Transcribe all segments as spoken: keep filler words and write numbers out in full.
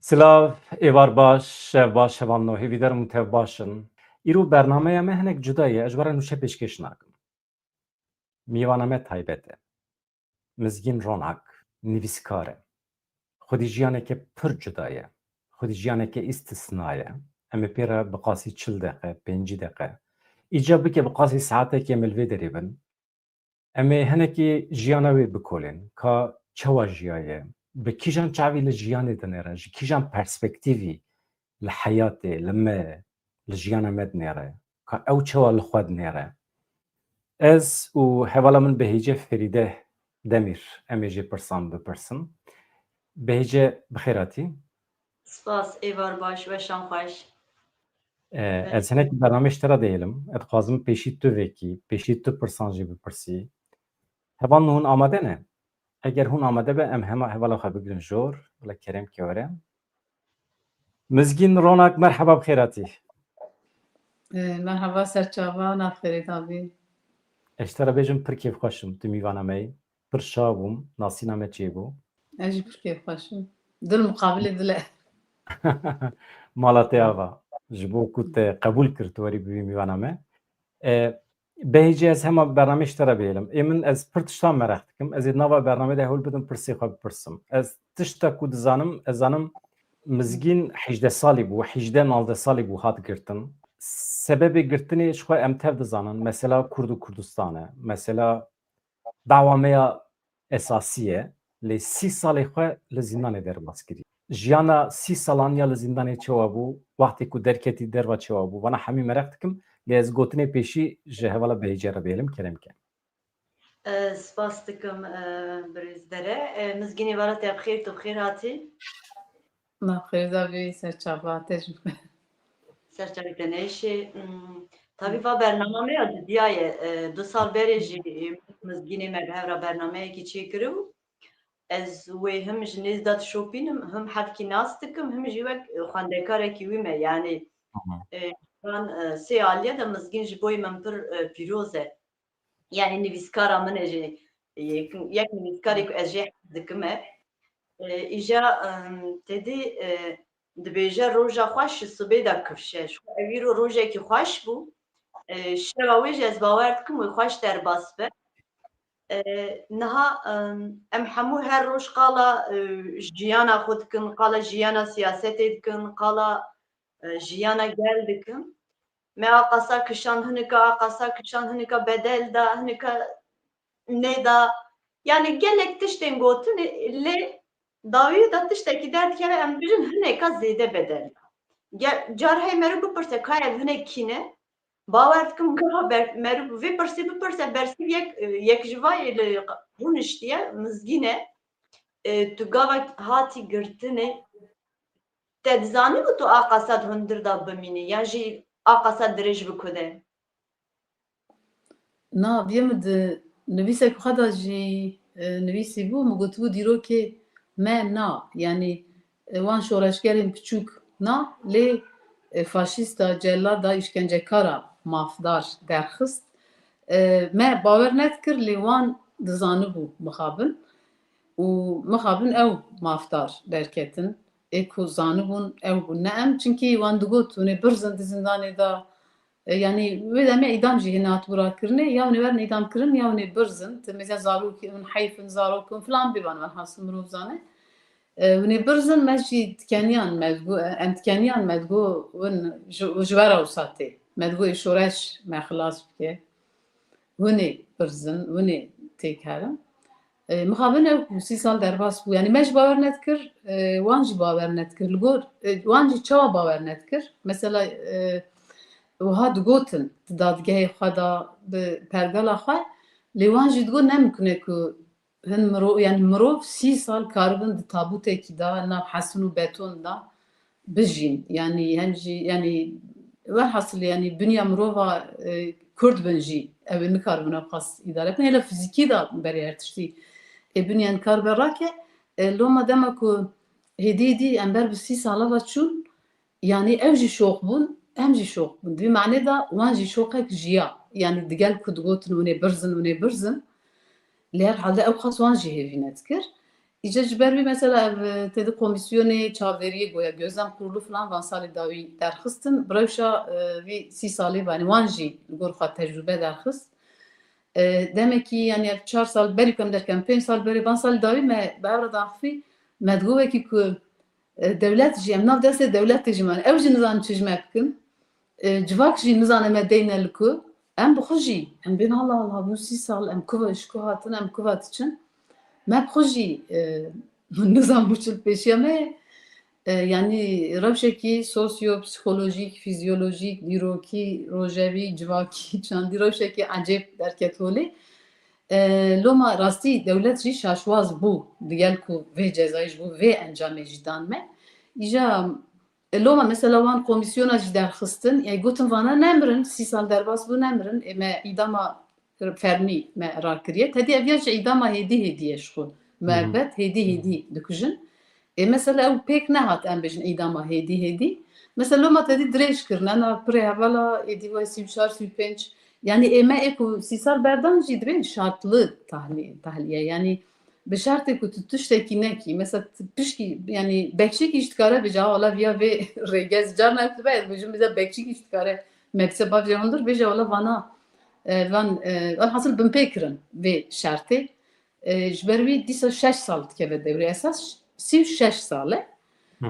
Silav, êvar baş, şev baş, hevalno, hêvîdar im tev baş in. Îro bernameya me hinek cuda ye, ez ji we re nûşe pêşkêş nakim. Mîvana me taybet e. Mizgîn Ronak, nivîskar e. Xwedî jiyaneke pir cuda ye. Xwedî jiyaneke îstisna ye. Em ê pê re bi qasî çil deqe, pêncî deqe. Îca bike bi qasî saetekê em li vê derê bin. Em ê hinekî jiyana wê bikolên, ka çawa jiyaye, bi kîjan çavî li jiyanê dinêre, ji kîjan perspektîvî li heyatê, li me, li jiyana me dinêre, ka ew çawa li xwe dinêre. Ez û hevala min Behîce Ferîde Demîr, em ê jê pirsan bipirsin. Behîce, bi xêr hatî. Spas, êvar baş, weşan xweş. E, ez hinekî bernamê ji te re dihêlim. Ez dixwazim pêşî tu vekî, pêşî tu pirsan jî bipirsî. Hevalno, hûn amade ne? Eger hûn amade be, em hema hevala xwe bigrin jor. Bila kerem ke were. Mizgîn Ronak, merheba, bi xêr hatî. E, merheba, serçava, nav xêrê de bî. Ez ji te re bêjim, pir kêfxweş im, tu mîvana me yî. Pir şa bûm, nasîna me çêbû. Ez jî pir kêfxweş im. Dil muqabilê dil e. Mala te ava. Ji bo ku te qebûl kir, tu werî bibî mîvana me. E, Behîce, ez hema bernameyê ji te re bihêlim. Ê min, ez pir tiştan mereq dikim. Ez ê di nava bernameyê de hewl bidim pirsê xwe bipirsim. Ez tişta ku dizanim, ez zanim Mizgîn hejdeh salî bû, hejdeh navdeh salî bû hat girtin. Sebebê girtinê ji xwe em tev dizanin. Mesela Kurd û Kurdistan e. Mesela dawa me ya esasî ye, lê sî salê xwe li zîndanê derbas kirî. Jiyana sî salan ya li zîndanê çawa bû, wextê ku derketî derva çawa bû, vana hemî mereq dikim, lê ez gotinê pêşî ji hevala Behîce re bihêlim, kerem ke. E, spas dikim, e, birêz Dere. E, Mizgînê, vala te bi xêr, tu bi xêr hatî. Nav xêr de bî, serçava te jî. Serçavê te neşê. Hmm, tabî va bernama me ya didiya ye. E, du sal berê jî, e, Mizgînê me bi hev re bernameyekî çêkiribû. Ez wê him ji nêz de dişopînim, him hevkî nas dikim, him jî wek, e, xwendekarekî wî me. Yanî, Hı hı. e, van, e, sê aliye de Mizgîn ji bo min pir, e, pîroz e. Yanî nivîskara min e jî, yek, yek nivîskarê ku ez jê hez dikim e. E, îja, em, tedî, e, dibêje, roja xweş ji sibê de kifşe. Ji xwe ev îro rojekî xweş bû. E, şeva wê jî ez bawer dikim wê xweş derbas be. E, niha, em, em hemû her roj qala, e, jiyana xwe dikin, qala jiyana siyasetê dikin, qala, e, jiyana gel dikin. Me aqasa kişand, hinika aqasa kişand, hinika bedel da, hinika nêda. Yani gelek tiştên gotin, lê dawî de tiştekî derdikeve, em bijin hineka zêde bedel da. Ge-, car hey meriv bipirse, ka ev hinek kî ne? Bawer dikim, geha ber-, meriv vê pirsê bipirse, bersîv yek, yek ji vayê li rûniştiye, Mizgîn e. E, tu gava hatî girtinê, te dizanîbû tu aqasa di hundir de bimînî, yan jî aqasa dirêj bikude? Na, vê min di nivîsek xwe de jî, e, nivîsîbû, min gotibû dîrokê me na, yanî, e, wan şoreşgerên piçûk na, lê, e, faşîsta, celada, îşkencekara mafdar derxist. E, me bawer nedikir, lê wan dizanibû mixabin û mixabin ew mafdar derketin. Ê ku zanibûn ew bûn, ne em. Çinkî wan digot, hûn ê birzin di zindanê de, e, yanî wê demê îdam jî hêne hatibû rakirinê, ya hûn ê werin îdam kirin, ya hûn ê birzin. Ti mêze zarokî hûn heyf in, zarok in filan bê, van, van hasil mirov zane. E, hûn ê birzin, me jî dikeniyan, me digo, em dikeniyan, me digo, hûn ji, ji we re wisa tê. Me digo, ê şoreş me xilas bike. Hûn ê birzin, hûn ê têkerin. E, mixabin ew ku sî sal derbas bû. Yanî me jî bawer nedikir, e, wan jî bawer nedikir. Li gor, e, wan jî çawa bawer nedikir? Mesela, e, wiha digotin di dadgehê xwe de, bi pergala xwe, lê wan jî digot ne mimkun e ku hin mirov, yanî mirov sî sal karibin di tabûtekî de, nav hesin û beton de, bijîn. Yanî hem jî, yanî, welhasil, yanî, binya mirova, e, Kurd bin jî, ew ê nikaribin ew qas îdare bikin. Hêla fizîkî de berê her tiştî, e, binya nikaribe rake. E, loma dema ku hêdî hêdî em ber bi sî sala ve çûn, yanî ew jî şox bûn, em jî şox bûn. Di vî manê de wan jî şoqek jiya. Yanî digel ku digotin hûn ê birzin, hûn ê birzin. Lê her halde ew qas wan jî hêvî nedikir. Îca ji ber wî mesela ev, e, tê di komîsyonê çavdêriyê goya gözlem kurulu filan van salê dawî derxistin. Bi rewşa, e, vî sî salê, yanî wan jî li gor xwe tecrûbe derxist. E, demekî, yanî ev çar sal berî ku em derkem, pênc sal berê, van salê dawî me bi hev re daxifî, me digot wekî ku, e, dewlet jî, em nav destê dewletê jî man. Ew jî nizanin çi ji me bikin. E, civak jî nizane me deyne li ku. Em bi xwe jî, em bên Allah Allah, bû sî sal, em kuva, ji ku hatin, em kuva diçin. Me bi xwe jî, e, nizan bû çi li pêşiya me ye. E, yanî rewşekî sosyo-psîkolojîk, fîzyolojîk, dîrokî, rojevî, civakî, çandî rewşekî ecêb derket holê. E, loma rastî dewlet jî şaşwaz bû, digel ku vê cezayê ji bo vê encamê jî dan me. Îja, e, loma mesela wan komîsyona jî derxistin, yani gotin vana nemirin, sî sal derbas bû nemirin, ê me îdama fermî me rar kiriye. Tedî ev ya ji îdama hêdî hêdî ye ji xwe. Muebbet hêdî hêdî dikujin. Ê mesela ew pêk nehat em bêjin îdama hêdî hêdî. Mesela loma tedî dirêj kirine, na pirê hevala êdî vay sî û çar, sî û pênc. Yani ê me ê ku sî sal berdan jî dibên şartlı tahli-, tahliye. Yani bi şertê ku tu tiştekî nekî. Mesela tu pişkî, yani bekçîkî jî dikare bêje, "Wala viya vê rêgez." Carna ev dibe, ez bêjim, bize bekçîkî jî dikare mekse bavê hundir bêje, "Wala vana, e, van, e, van hasil binpê kirin vê şertê." E, ji ber wî dîsa şeş sal dikeve dewrê esas, sî û şeş sal e.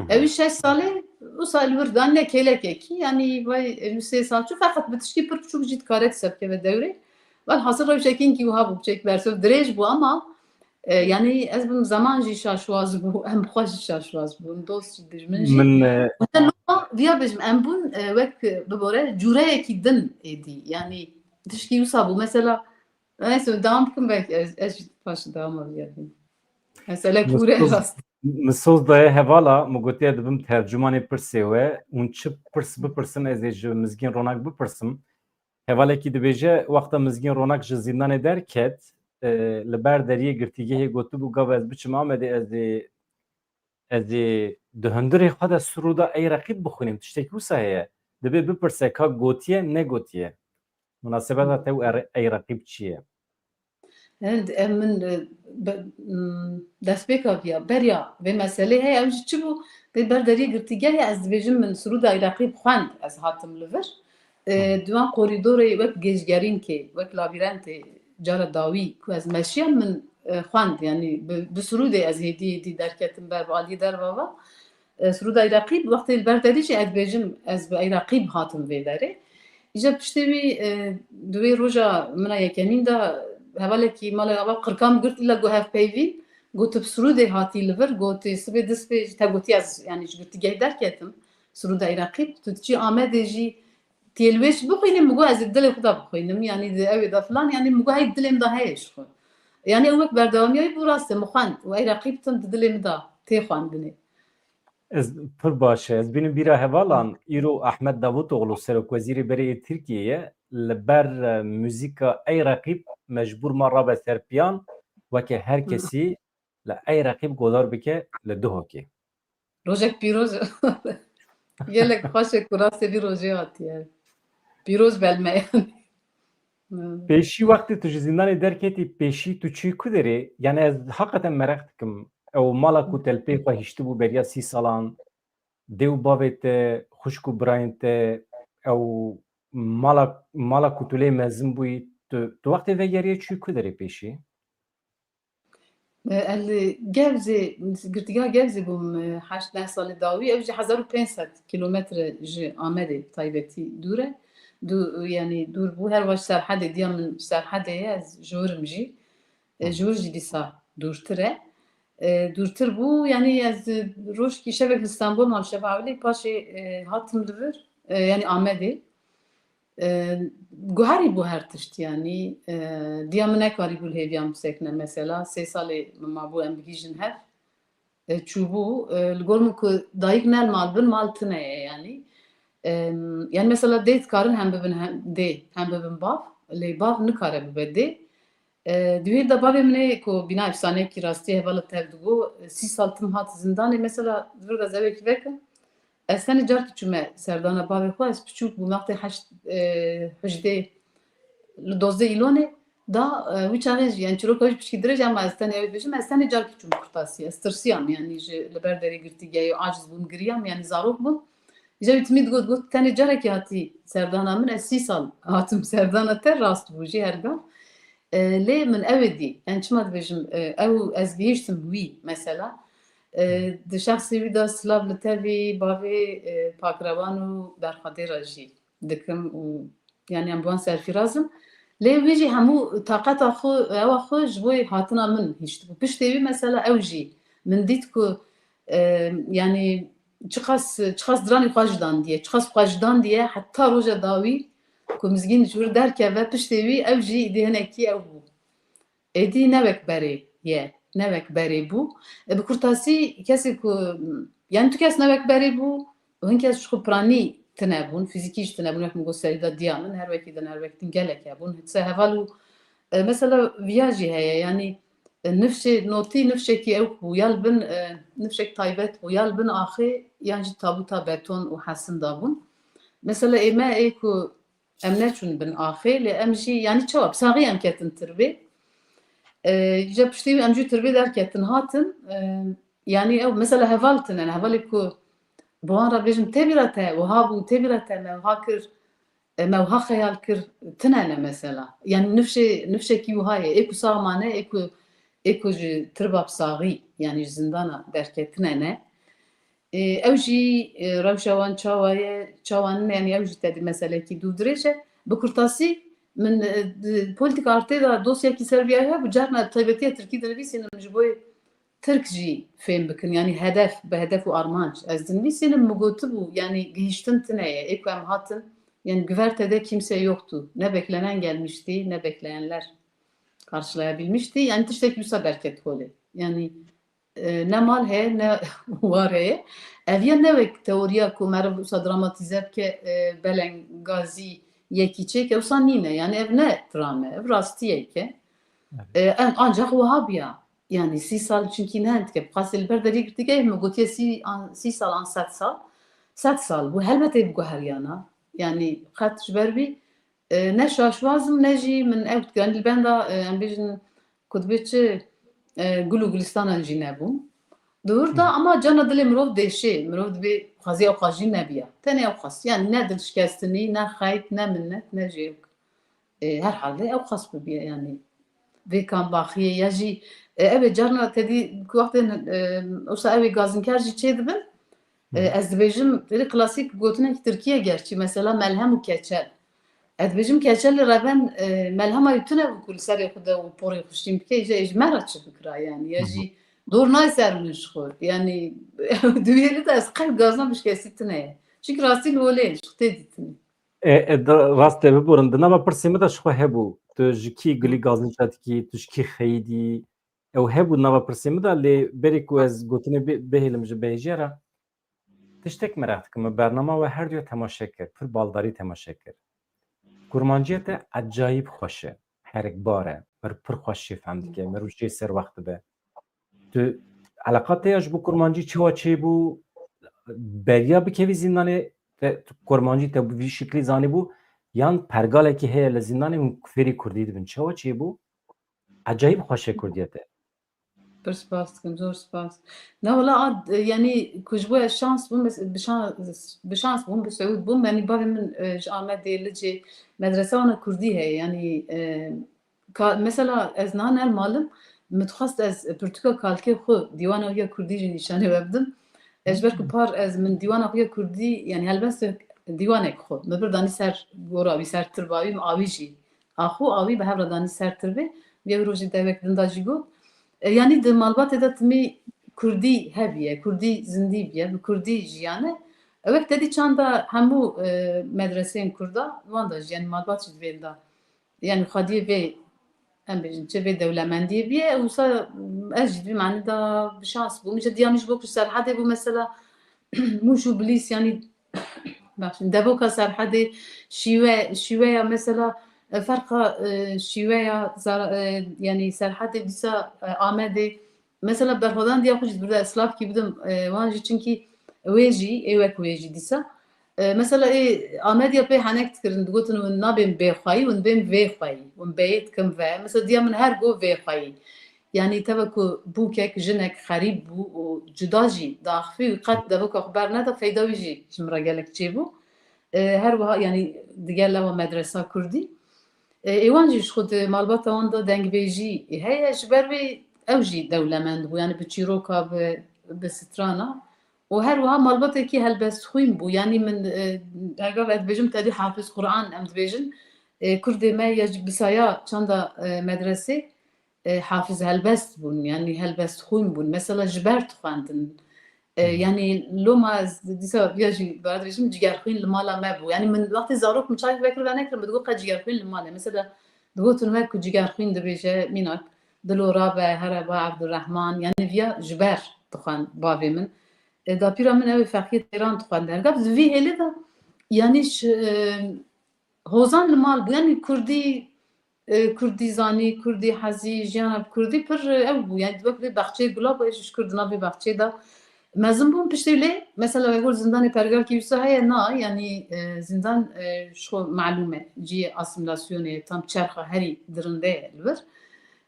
Ew şeş salê wisa li wir danîne kêlekekî, yanî vay, e, sê sal çû, feqet bi tişkî pir biçûk jî dikare dîsa bikeve dewrê. Welhasil rewşekî hinkî wiha bû, biçek bersiv dirêj bû ama, e, yanî ez bim zeman jî şaşwaz bû, em bi xwe jî şaşwaz bûn, dost jî dijmin jî. Min, e, Wisa loma viya bêjim, em bûn, e, wek bibore cûreyekî din êdî. Yanî tişkî wisa bû. Mesela, neyse, dewam bikim belkî ez, ez jî paşê dewama viya bînim. Mesele kûr e rast. Min soz daye hevala, min gotiye dibim tercûmanê pirsê we, hûn çi pirs bipirsin, ez ê ji Mizgîn Ronak bipirsim. Hevalekî dibêje, wexta Mizgîn Ronak ji zîndanê derket, e, li ber deriyê girtîgehê gotibû, gava ez biçim Amedê, ez ê, ez ê di hundirê xwe de Sirûda Ey Reqîb bixwînim. Tiştekî wisa heye. Dibê bipirse ka gotiye, negotiye. Munasebeta te û er-, Ey Reqîb çi ye? Hind, em min, e, be-, m, destpêka viya, beriya vê meselê heye, ew jî çi bû? Tê ber deriyê girtîgehê, ez dibêjim min Sirûda Ey Reqîb xwend, ez hatim li vir. E, di wan korîdorê wek gêjgerînkê, wek labîrentê cara dawî ku ez meşiyam min, e, xwend, yanî bi, bi Sirûdê ez hêdî hêdî derketim ber bi aliyê derva ve. E, Sirûda Ey Reqîb, wextê li ber te dî jî ez dibêjim, ez bi Ey Reqîb hatim vê derê. Îja piştê wî, e, di wê roja min a yekemîn de hevalekî malê ava qirka min girt, îla got hevpeyvîn, got tu bi Sirûdê hatî li vir, got sibê distpê ji te gotiye ez, yanî ji girtîgehê derketim, Sirûda Ey Reqîb, tu diçî Amedê jî tê li wê jî bixwînî, min got ez ê dilê xwe de bixwînim, yanî di ew ê de filan, yanî min got hey dilê min de heye ji xwe. Yanî ew wek berdewamiya wî bû, rast e, min xwend û Ey Reqîb tim di dilê min de tê xwendinê. Ez pir baş e. Ez bînim bîra hevalan, îro Ahmet Davutoğlu serokwezîrê berê yê Tirkiyê ye. Li ber, e, muzîka Ey Reqîb mecbûr ma rabe ser piyan, weke her kesî li Ey Reqîb godar bike li Duhokê. Rojek pîroz. Gelek xweş e ku rastê vî rojê hatiye. Pîroz belme yani. Hmm. Pêşî wextê tu ji zîndanê derketî, pêşî tu çûyî ku derê? Yani ez heqeten mereq dikim. Ew mala ku te li pê xwe hiştibû beriya sî salan, dê û bavê te, xwişk û birayên te, ew mala, mala ku tu lê mezin bûyî, tu, tu wextê vegeriyê çûyî ku derê pêşî? E, ez li Gebzê, girtîgeha Gebzê bûm, e, heşt neh salê dawî. Ew jî hezar û pênc sed kîlometre ji Amedê taybetî dûr e. Dû-, yanî dûr bû. Her waş Serhedê, diya min Serhedê ye, ez ji wir im jî. E, ji wir jî dîsa dûrtir e. E, dûrtir bû, yanî ez rojkî şevek li Stenbol mam, şeva ewilê, paşê, e, hatim li vir, e, yanî Amedê. E, guherî bû her tişt, yanî, e, diya min nekarîbû li hêviyan bisekine mesela. Sê salê min mabû em bigihîjin hev. E, çûbû, e, li gor min ku dayik ne li mal bin, mal tune ye, yanî. E, yanî mesela dê dikarin hem bibin, hem dê, hem bibin bav, lê bav nikare bibe dê. E, di wî de bavê min ê ku bîna efsaneyekî rastî hevala tev digo, e, sî sal tim hat zindanê, mesela, di vir de ez ewekî vekim. Ez tenê carkî çûme serdana bavê xwe, ez piçûk bûm, wextê heşt, e, hejdê, li dozdeh îlonê, Da, e, wî çaxê jî, yani çîroka wî jî pişkî dirêj e, ama ez tenê ew dibêjim, ez tenê carkî çûm Qurtasî. Ez tirsiyam, yani ji li ber derê girtîgehê û aciz bûm, giriyam, yani zarok bûm. Îja wî timî digot, got, tenê carekî hatî serdana min, ez sî sal hatim serdana te, rast bû jî her gav. E, lê min ew ê dî. Yani çima dibêjim, e, ew ez gihîştim wî mesela. E, di şexsê wî de silav li tevî, bavê, e, pakrewan û berxwedê re jî dikim û yani em bi wan serfîraz in. Lê wî jî hemû taqeta xwe, ewa xwe ji bo hatina min hiştibû. Piştê wî mesela ew jî min dît ku, e, yani çiqas, çiqas diranê xwe ji dandiye, çiqas xwe ji dandiye heta roja dawî ku mizgîn ji wir derkeve, piştê wî ew jî îdî hinekî ew bû. Êdî ne wek berê ye, ne wek berê bû. E, bi kurtasî kesê ku, yani tu kes ne wek berê bû, hin kes ji xwe piranî tune bûn, fîzîkî jî tune bûn, wek min got serî de diya min, her wekî din, her wek din gelek hebûn. Se heval û, e, mesela viya jî heye, yani, e, nifşê notî, nifşekî ew bû, ya li bin, e, nifşek taybet bû, ya li bin axê, yan jî tabûta beton û hesin dabûn. Mesela ê me ê ku em neçûn bin axê, lê em jî, yani çawa, bi saxî em ketin tirbê. E, îja piştî em jî tirbê derketin hatin. E, yani ew mesela heval tine ne, hevalê ku bi wan re bêjim tê bîra te, wiha bû, tê bîra te, me wiha kir, e, me wiha xeyal kir, tine ne mesela. Yani nifşê, nifşekî wiha ye. Ê ku sax mane, ê ku, ê ku ji tirba bi saxî, yani ji zindana derketine ne. E, ew jî, e, rewşa wan çawa ye, çawa nîne, yani ew jî tedî meselekî dû dirêj e. Bi kurtasî, min, e, di polîtîka artê de dosyekî ser viya hebû, carna taybetiya tirkî dinivîsînim ji bo Tirk jî fêm bikin, yani hedef, bi hedef û armanc. Ez dinivîsînim, min gotibû, yani gihiştin tine ye, ê ku em hatin, yani güverte de kimse yoktu. Ne beklenen gelmişti, ne bekleyenler karşılayabilmişti. Yani tiştekî wisa derket holê. Yani e, ne mal heye, ne war heye. Ev ya ne wek teoriya ku meriv wisa dramatîze bike, e, beleng gazî yekî çêke, wisa nîne. Yani ev ne drame, ev rastiyek e. Evet. E, en, ancak wiha biya. Yani sî sal çunkî ne hindike. Bi qasê li ber derî girtîgehê min gotiye sî, an, sî sal an sed sal. Sed sal bû. Helbet ê biguheriyana. Yani qet ji ber wî E, ne şaşwaz im, ne jî min ew dikir. Yanî li benda, e, em bêjin ku dibê çi, e, gul û gulistanan jî nebûn. Di wir de, ama carna dilê mirov dêşê, mirov dibê xwezî ew qas jî nebiya. Tenê ew qas. Yanî ne dilşikestinî, ne xeyt, ne minnet, ne jî ew. E, herhalde ew qas bibiye yanî. Vê kambaxiyê ya jî, e, ev ê carna te dî ku wextên, e, wisa ew ê gazinkar jî çêdibin. E, ez dibêjim, vê klasîk gotinek Tirkiye gerçî, mesela melhem û keçel. Ez dibêjim keçel li reben, e, melhema wî tune bû ku li serê xwe de û porê xwe şîn bike, îja ê ji me re çi bikira yani, ya jî dor nayê ser min ji xwe. Yani, di wê yê de ez qet gazna bi ji kesî tune ye. Çimkî rastî li holê ye, ji xwe tê dîtinê. E, e, da, rast te biborin, di nava pirsê min de ji xwe hebû. Tu ji kî gilî gazinca dikî, tu ji kî xeyîdî? Ew hebû nava pirsê min de, lê berê ku ez gotinê bê-, bihêlim ji behêjiya re, tiştek meraq dikim. Min bernama we her duya temaşe kir, pir baldarî temaşe kir. Kurmanciya te ecayîb xweş e, herikbar e, pir, pir xweş jê fehm dike, mirov jê ser wext dibe. Tu eleqa te ya ji bo kurmancî çawa çêbû? Beriya bikevî zîndanê te, tu kurmancî te bi vî şiklî zanîbû, yan pergalekî heye li zîndanê hûn fêrî kurdî dibin? Çawa çêbû? Ecayîb xweş e kurdiya te. Pir spas dikim, zor spas. Na wela, a, e, yanî ku ji bo ez şans bûm, bi, bi şan-, bi şans bûm, bi siûd bûm. Yanî bavê min, e, ji Amedê, Licê, medrese wana kurdî heye. Yanî, e, ka-, mesela ez niha ne li mal im, min dixwest ez pirtûka kalkê xwe, dîwana xwe ya kurdî jî nîşanê we bidim. E, ji ber ku par ez, min dîwana xwe ya kurdî, yanî helbestê dîwanek xwe, min bir danî ser gora wî, ser tirba wî, min awî jî. Axo awî bi hev re danî ser tirbê. Vê rojê dewek din da jî got. E, yanî di malbatê de timî kurdî hebiye, kurdî zindî biye, bi kurdî jiyane. E, wek te dî çanda hemû, e, medreseyên kurda, wan da jî, yanî malbat jî di vê de. Yanî xwediyê vê, em bêjin, çi vê dewlemendiyê biye, wisa ez jî di vî manî de bi şans bûm. Ji diya min ji bo ku Serhedê bû mesela, Mûş û Bilîs, yanî Bexşîn, devoka Serhedê, şîwe, şîweya mesela, e, ferqa, e, şîweya zara-, e, yanî Serhedê dîsa, e, Amedê. Mesela berxwedan diya xwe jî dibirde, ez silavkî bidim, e, wan jî, çimkî wê jî, ê wek wê jî dîsa. E, mesela ê Amediya pê henek dikirin, digotin hûn nabên bêxweyî, hûn bên vêxweyî, hûn bêyê dikin ve. Mesela diya min her got vêxweyî. Yanî teve ku bûkek, jinek xerîb bû û cuda jî diaxivî û qet devoka xwe berneda, feyda wî jî ji min re gelek çêbû. E, her wiha, yanî digel lewa medresa kurdî. E, ê wan jî ji xwe di malbata wan de dengbêjî heye, ji ber wê ew jî dewlemend bû, yanî bi çîroka, bi, bi strana. Û her wiha malbatekî helbestxwîn bû. Yanî min, e, heger ez dibêjim, tedî hafiz Quran em dibêjin. E, kurdê me ya jî bi saya çanda, e, medresê, e, hafiz helbest bûn, yanî helbestxwîn bûn. Mesela ji ber dixwendin. E, Hı hı. Yanî loma ez dîsa ya jî bara dibêjim, cigerxwîn li mala me bû. Yanî min wextê zarok min çavê vekir venekirin, min digot qet cigerxwîn li mal e. Mesela digotin we ku cigerxwîn dibêje mînak, dilo rabe, here ba Evdurrehman, yanî viya ji ber dixwend bavê min. E, dapîra min ew ê Feqiyê Teyran dixwend. Hergab di vî hêlê de, yanî ji, e, hozan li mal bû. Yanî kurdî, e, kurdî zanî, kurdî hezî, jiyana bi kurdî pir, e, ew bû. Yanî wek vê baxçeyê gula bû, ez jî ji kur di nav vê baxçeyê de mezin bûm. Piştê lê, mesela, wek got zindanê pergalkî wisa heye, na, yanî, e, zindan, e, ji xwe malûm e, cihê asîmîlasyonê ye, tam çerxa herî dirinde ye li vir.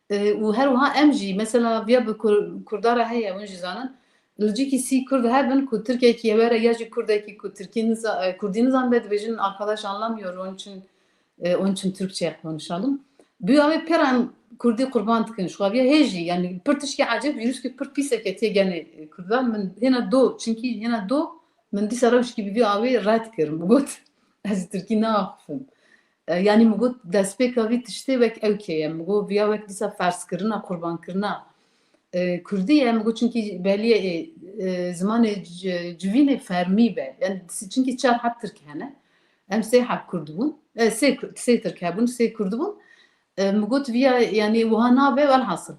E, û her wiha em jî, mesela, viya bi kur-, kurda re heye, hûn jî zanin, li cîkî sî kurd hebin ku tirkekî were ya jî kurdekî ku tirkî niza-, e, kurdî nizanibe, dibêjin arkadaş anlamıyor, onun için, e, onun için Türkçe konuşalım. Bi awê pê re em kurdî qurban dikin. Ji xwe viya hê jî, yanî pir tişkî ecêb, vîruskî pir pîs e ke tê genê kurdan. Min hêna do, çinkî hêna do, min dîsa rewşkî bi vî awê red kir. Min got, ez tirkî naxifim. E, yanî min got, destpêka vî tiştê wek ewkê ye. Min got, viya wek dîsa ferzkirina, qurbankirina, e, kurdî ye. Min got, çinkî belî ye, e, e, zimanê ci-, civînê fermî be. Yanî çinkî çar heb tirk hene. Em sê heb kurd bûn. E, sê, sê tirk hebûn, sê kurd bûn. E, min got, viya, yanî wiha nabe, welhasil.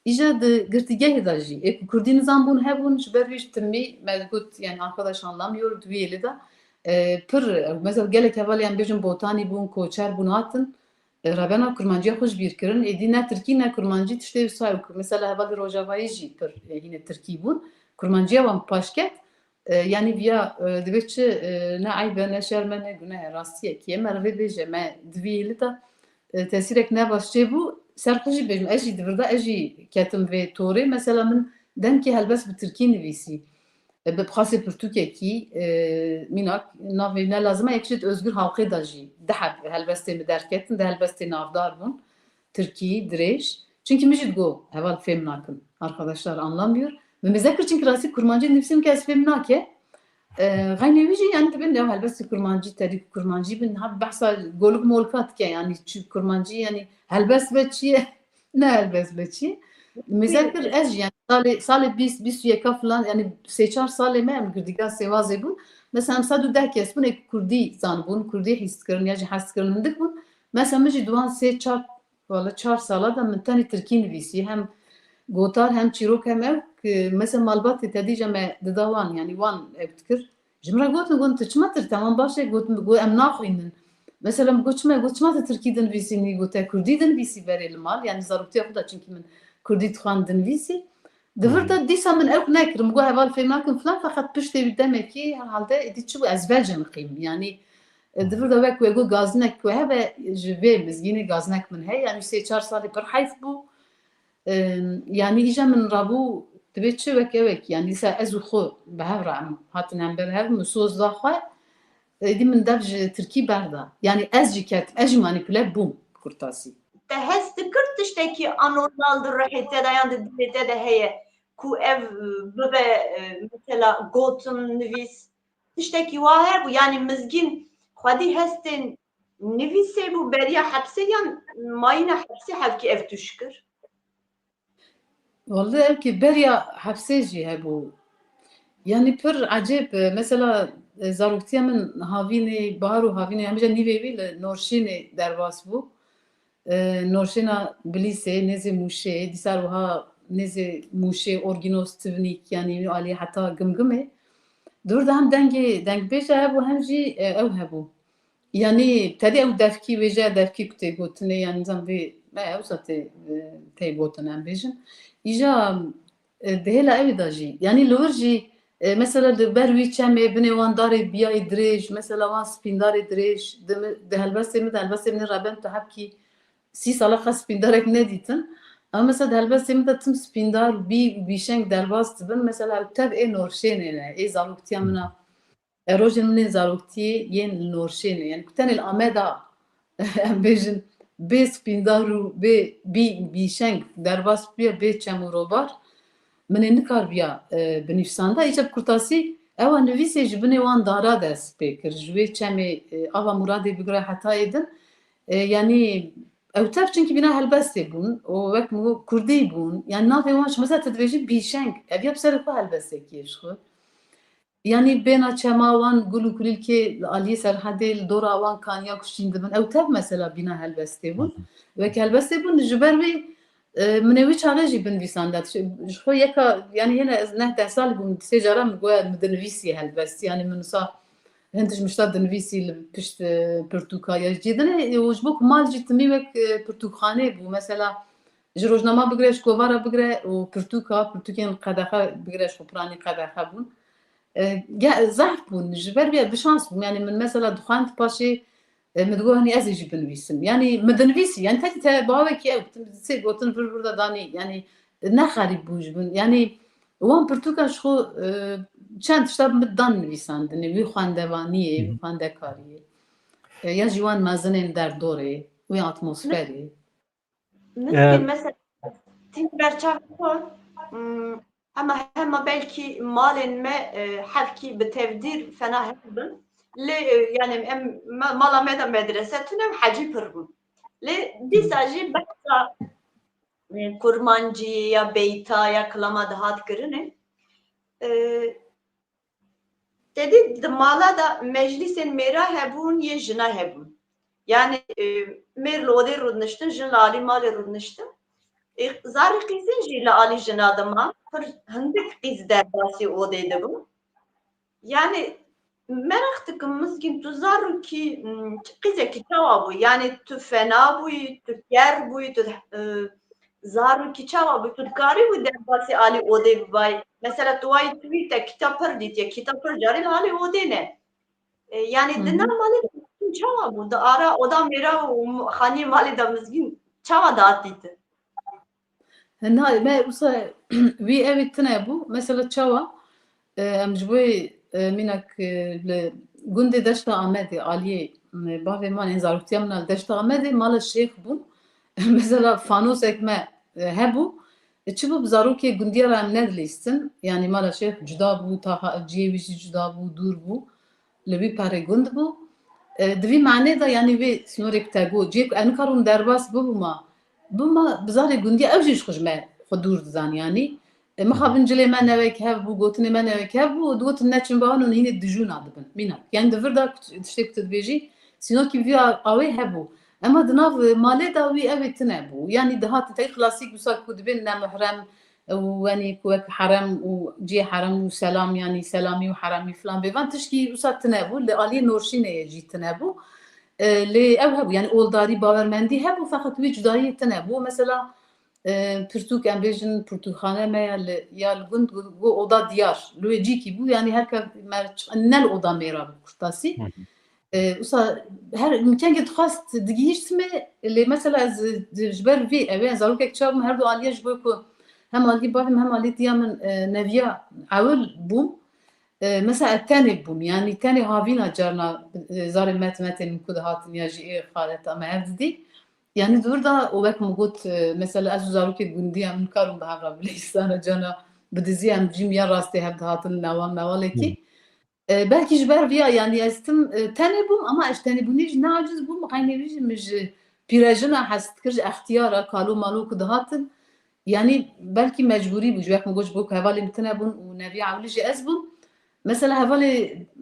Îja di girtîgehê de jî, ê ku kurdî nizanbûn hebûn, ji ber wî jî timî me got, yanî arkadaş anlamıyor, di wî hêlê de, e, pir, mesela gelek hevalê em bêjin botanî bûn, koçer bûn, hatin, e, rebena kurmanciya xwe ji bîr kirin. Êdî ne tirkî ne kurmancî tiştê wisa ye ku, mesela hevalê rojavayî jî pir, e, hînê tirkî bûn. Kurmanciya wan paş ket. E, yanî viya, e, divê çi, e, ne eyb e, ne şerm e, ne guneh e, rastiyekî ye. Me re vê bêje, me di vî hêlî de, e, tesîrek ne baş çêbû, ser xwe jî bêjim, ez jî di vir de, ez jî ketim vê torê. Mesela min demkî helbest bi tirkî nivîsî. E, bi xasê pirtûkekî, e, mînak, navê ne lazim e, yek jî di Özgür Halkê de jî di heb helbestê min derketin, di helbestê navdar bûn. Tirkî, dirêj. Çunkî min jî digot, heval fêm nakin. Arkadaşlar anlamıyor. Min mêze kir, çunkî rastî kurmancî nivîsî min kes fêm nake. E, xeynê wî jî, yanî dibin ya helbestî kurmancî, tedî kurmancî bin, ha behsa golik molka dike, yanî çi kurmancî, yanî helbest be çi ye, ne helbest be çi ye. Mêze kir ez jî, yanî salê, salê bîst, bîst û yeka filan, yanî sê çar salê me em girtîgeha Sêwazê bûn. Mesela em sed û deh kes bûn, ê kurdî zanibûn, kurdî hîs dikirin ya jî hez dikirin hindik bûn. Mesela min jî di wan sê çar Wala çar sala de min tenê tirkî nivîsî, hem gotar hem çîrok hem ew, ki mesela malbatê te dî je me dida wan, yanî wan ew dikir. Ji min re gotin, got, tu çima tir, temam baş e, got, got, em naxwînin. Mesela min got, çima, got, çima tu tirkî dinivîsî, nî got, te kurdî dinivîsî berê li mal, yanî zaroktiya xwe de, çunkî min kurdî dixwend dinivîsî. Di vir de dîsa min ew nekirim, got heval fêm nakim filan, feqet piştê wî demekî herhalde êdî çi bû, ez vecimiqîm. Yanî, e, di vir de wek wê got gazinek ku hebe, ji vê mizgînê gazinek min heye, yanî sê çar salî pir heyf bû. E, yanî îja min rabû, divê çi wek ewek, yanî dîsa ez û xwe bi hev re em hatin hember hev, min soz da xwe, êdî min dev ji tirkî berda. Yanî ez jî ketim, ez jî manîpule bûm, kurtasî. Te hest dikir tiştekî anormal di rihê te de yan di dilê te de heye ku ev bibe, e, mesela gotin, nivîs, tiştekî wa hebû, yanî Mizgîn xwedî hestên nivîsê bû beriya hepsê yan mayîna hepsê hevkî ev tûş kir? Wallahî ev ki beriya hepsê jî hebû. Yanî pir ecêb, e, mesela, e, zaroktiya min havînê, bahar û havînê hemîca nîvê wî li Norşînê derbas bû. E, Norşêna Bilîsê, nêzê Mûşê, dîsar wiha nêzê Mûşê, Orgînos, Tivnîk, yanî wî alî heta Gimgimê. Di vir de hem dengê dengbêje hebû, hem jî, e, ew hebû. Yanî tedî ew devkî wêje, devkî ku tê gotinê, yanî nizam vê, me ew sa tê, e, tê gotin em bêjin. Îja, e, di hêla ewî de jî, yanî li wir jî E, mesela li ber wî çemê binê wan darê biyayê dirêj, mesela wan spîndarê dirêj, di mi-, di helbestê min de, helbestê min ê reben tu hebkî sî sala qet spîndarek nedîtin. Ama mesela di helbestê min de tim spîndar, bî, bîşeng derbas dibin. Mesela ew tev ê norşênê ne, ê zaroktiya min a. E, rojên min ên zaroktiyê yên li norşênê. Yani ku tenê li Ameda, em bêjin, bê spîndar û bê bî, bîşeng derbas bûye, bê çem û robar. Min ê nikaribiya, e, binivîsanda. Îca bi kurtasî ewa nivîsê ji binê wan dara dest pê kir. Ji wê çemê, e, ava Muradê bigire heta êdin. E, yanî ew tev çinkî bîna helbestê bûn û wek min got kurdî bûn. Yani navê wan ji mesela tu dibêjî bîşeng. Ev ya bi serê xwe helbestekî ye ji xwe. Yanî bêhna çema wan gul û kulîlkê li aliyê Serhedê, li dora wan kaniya ku şîn dibin. Ew tev mesela bîna helbestê bûn. Wek helbestê bûn, ji ber wê, e, min ê wî çaxê jî binivîsanda. Ji xwe yeka, yanî hêne ez neh deh salî bûm, sê cara min goya min dinivîsî helbestî. Yanî min wisa hin tişt min şta dinivîsî li pişt, e, pirtûka ya ji cî dinê, e, û ji bo ku mal jî timî wek, e, pirtûkxanê bû. Mesela ji rojnama bigire, ji kovara bigire û pirtûka, pirtûkên qedexe bigire, ji xwe piranî qedexe bûn. E, ge-, zehf bûn, ji ber vê bi şans bûm. Yani min mesela dixwend paşê, e, min digot, hani ez ê jî binivîsim. Yani min dinivîsî, yani tekî te bawekî ew, sê gotin vir vir de danî, yani ne xerîb bû ji bin. Yani wan pirtûka ji xwe, e, çend tişta min dan nivîsandinê, wî xwendevaniyê, wî xwendekariyê. E, ya jî wan mezinên derdorê, wî atmosferê. Min Ee, mesela, tîm berçavê xwe, hmm, hema, hema belkî malên me, e, hevkî bi tevdîr fena hev bin. Lê, e, yani em, me, mala me de medrese tune û hecî pir bûn. Lê dîsa jî behsa, e, kurmancî ya beyta ya kilama dihat kirinê. E, Te dî di mala de meclîsên mêra hebûn, yê jina hebûn. Yani, e, mêr li odê rûdiniştin, jin li alî malê rûdiniştin. E, zarê qîzên jî li alî jina de man, pir hindik qîz derbasî odê dibûn. Yani, meraq dikim Mizgîn, tu zarokî, m, qîzekî çawa bû? Yani, tu fena bûyî, tu ker bûyî, tu, e, zarokî çawa bû? Tu dikarî wî derbasî alî odê bibayî? Mesela tu wayî tu wî te kîta pir dîtiye, kîta pir carî li alî odê ne. E, yani di nav malê de çawa bû? Di ara oda mêra û xaniyê malê de Mizgîn çawa dihat dîtin? Hena me wisa wî evê tune bû. Mesela çawa? E, em ji bo, e, mînak, e, li gundê Deşta Amedê, aliyê, e, bavê min ên zaroktiya min a li Deşta Amedê, mala şêx bûn. Mesela fanosek me, e, hebû. E, çi bû, bi zarokê gundiya re em nedilîstin. Yani mala şêx cuda bû, taha cihê wî jî cuda bû, dûr bû. Li wî perê gund bû. E, di vî manê de, yani vê sînorê ku te got, cihê ku ez nikarim derbas bibûma, bûma bi zarê gundiya, ew jî ji xwe ji me xwe dûr dizan, yanî. E, mixabin cilê me newek hev bû, gotinê me newek hev bû, digotin neçin bianin, hînê dijûna dibin. Mînak. Yani di vir de ku, tiştê ku tu dibêjî, sînokî vî a-, awê hebû. Ema di nav, e, malê de wî evê tune bû. Yani dihatin tey klasîk wisa ku dibên nemuhrem û wenî ku wek herem û cihê herem û selam, yani selamî û heremî filan bêvan tişkî wisa tune bû. Li aliyê norşînê jî tune bû. E, lê ew hebû, yani oldarî, bawermendî hebû, feqet wî cudayî tune bû. Mesela, e, pirtûk, em bêjin pirtûkxane me ya li, ya li gund, got, got oda diyar. Li wê cîkî bû, yani her ke me ç-, ne li oda mêra bû kurtasî. Hı hı. E, wisa her kengê dixwast digihîşt me, lê mesela ez, e, ji ber vê ew ê zarokek çawa bûm, her du aliyê ji bo ku hem aliyê bavê min hem aliyê diya min, e, neviya ewil bûm. E, mesela ez tenê bûm, yani tenê havîna carna, e, zarê met metê min ku dihatin ya jî ê xaleta me hev didî. Yani di vir de û wek min got, e, mesela ez û zarokê gundî em nikarin bi hev re bilîsana carna bi dizî em cîm ya rastê hev dihatin newan mewalekî. E, belkî ji ber viya, yani ez tim, e, tenê bûm, ama ez tenêbûnê jî neaciz bûm, xeynê wî jî min ji pîrejina hez dikir, ji extiyara, kalo malo ku dihatin, yani belkî mecbûrî bû, ji wek min got, ji bo ku hevalên min tune bûn û neviya ewilî jî ez bûm. Mesela hevalê,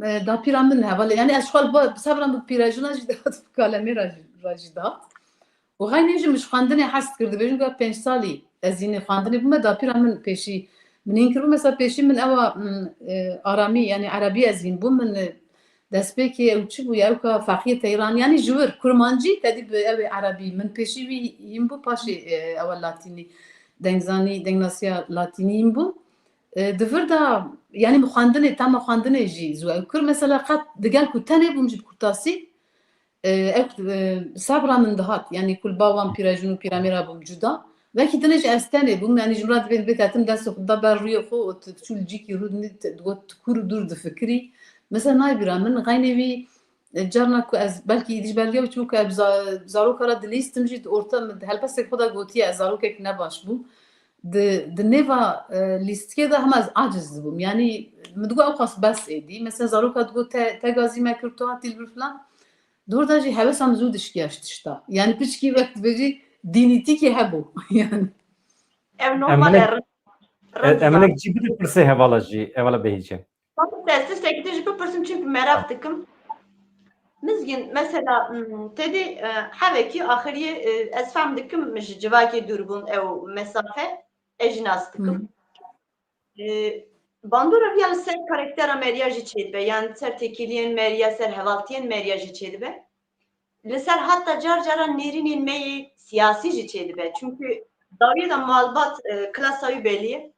e, dapîra min, hevalê, yani ez ji xwe li ba-, bi sebra min pîrejina jî dihat, bi kalemê re jî, re jî dihat. Û xeynê jî min ji xwendinê hez dikir, dibêjin ku pênc salî ez hînê xwendinê bûme, dapîra min pêşî min hîn kiribû. Mesela pêşî min ewa, mm, e, aramî, yani erebî ez hîn bûm, min, e, destpêkê ew çi bû ya, ew ka Fexiyê Teyran, yani ji wir, kurmancî, tedî bi ew ê erebî, min pêşî wî hîn bû, paşê, e, ewa latînî, dengzanî, dengnasiya latînî hîn bû. E, di vir de Yani bi xwendinê, tema xwendinê jî zû ew kir. Mesela qet digel ku tenê bûm jî bi kurtasî, e, ew, e, sebra min dihat. Yani ku li ba wan pîrejin û pîremêra bûm cuda. Wekî dinê jî ez tenê bûm. Yani ji min re dibên bê te tim destê xwe da ber rûyê xwe û tu diçû li cîkî rû dinî, te digot tu kûr û dûr difikirî. Mesela nayê bîra min, xeynê wî, e, carna ku ez belkî îdî ji ber vê çû ku ez za-, zaroka re dilîstim jî di orta min, di helbestê xwe de gotiye ez zarokek ne baş bûm. Di, di nêva, e, lîstikê de hema ez aciz dibûm. Yanî min digot ew xas bes êdî. Mesela zaroka digot te, te gazî me kir, tu hatî li vir filan. Di hor de jî hewesa min zû dişkiya ji tişta. Yanî piçkî wek dibêjî dînîtîkî hebû. Yani. Ev normal e. Rin, rin Eminek cî bide pirsê hevala jî, hevala Behîce. Tam testiştekî te jî bipirsim, çünkü merak dikim. Mizgîn, mesela, hmm, te dî, e, hevekî axiriyê, e, ez fehm dikim ji civakê dûr bûn ew mesafe, ez jî nas dikim. E, bandora viya li ser karaktera Meriya jî çêdibe, yan ser têkiliyên Meriya, ser hevaltiyên Meriya jî çêdibe. Li ser hatta car caran nêrînên me yê siyasî jî çêdibe. Çünkü dawiyê de malbat, e, klasa wî belî ye.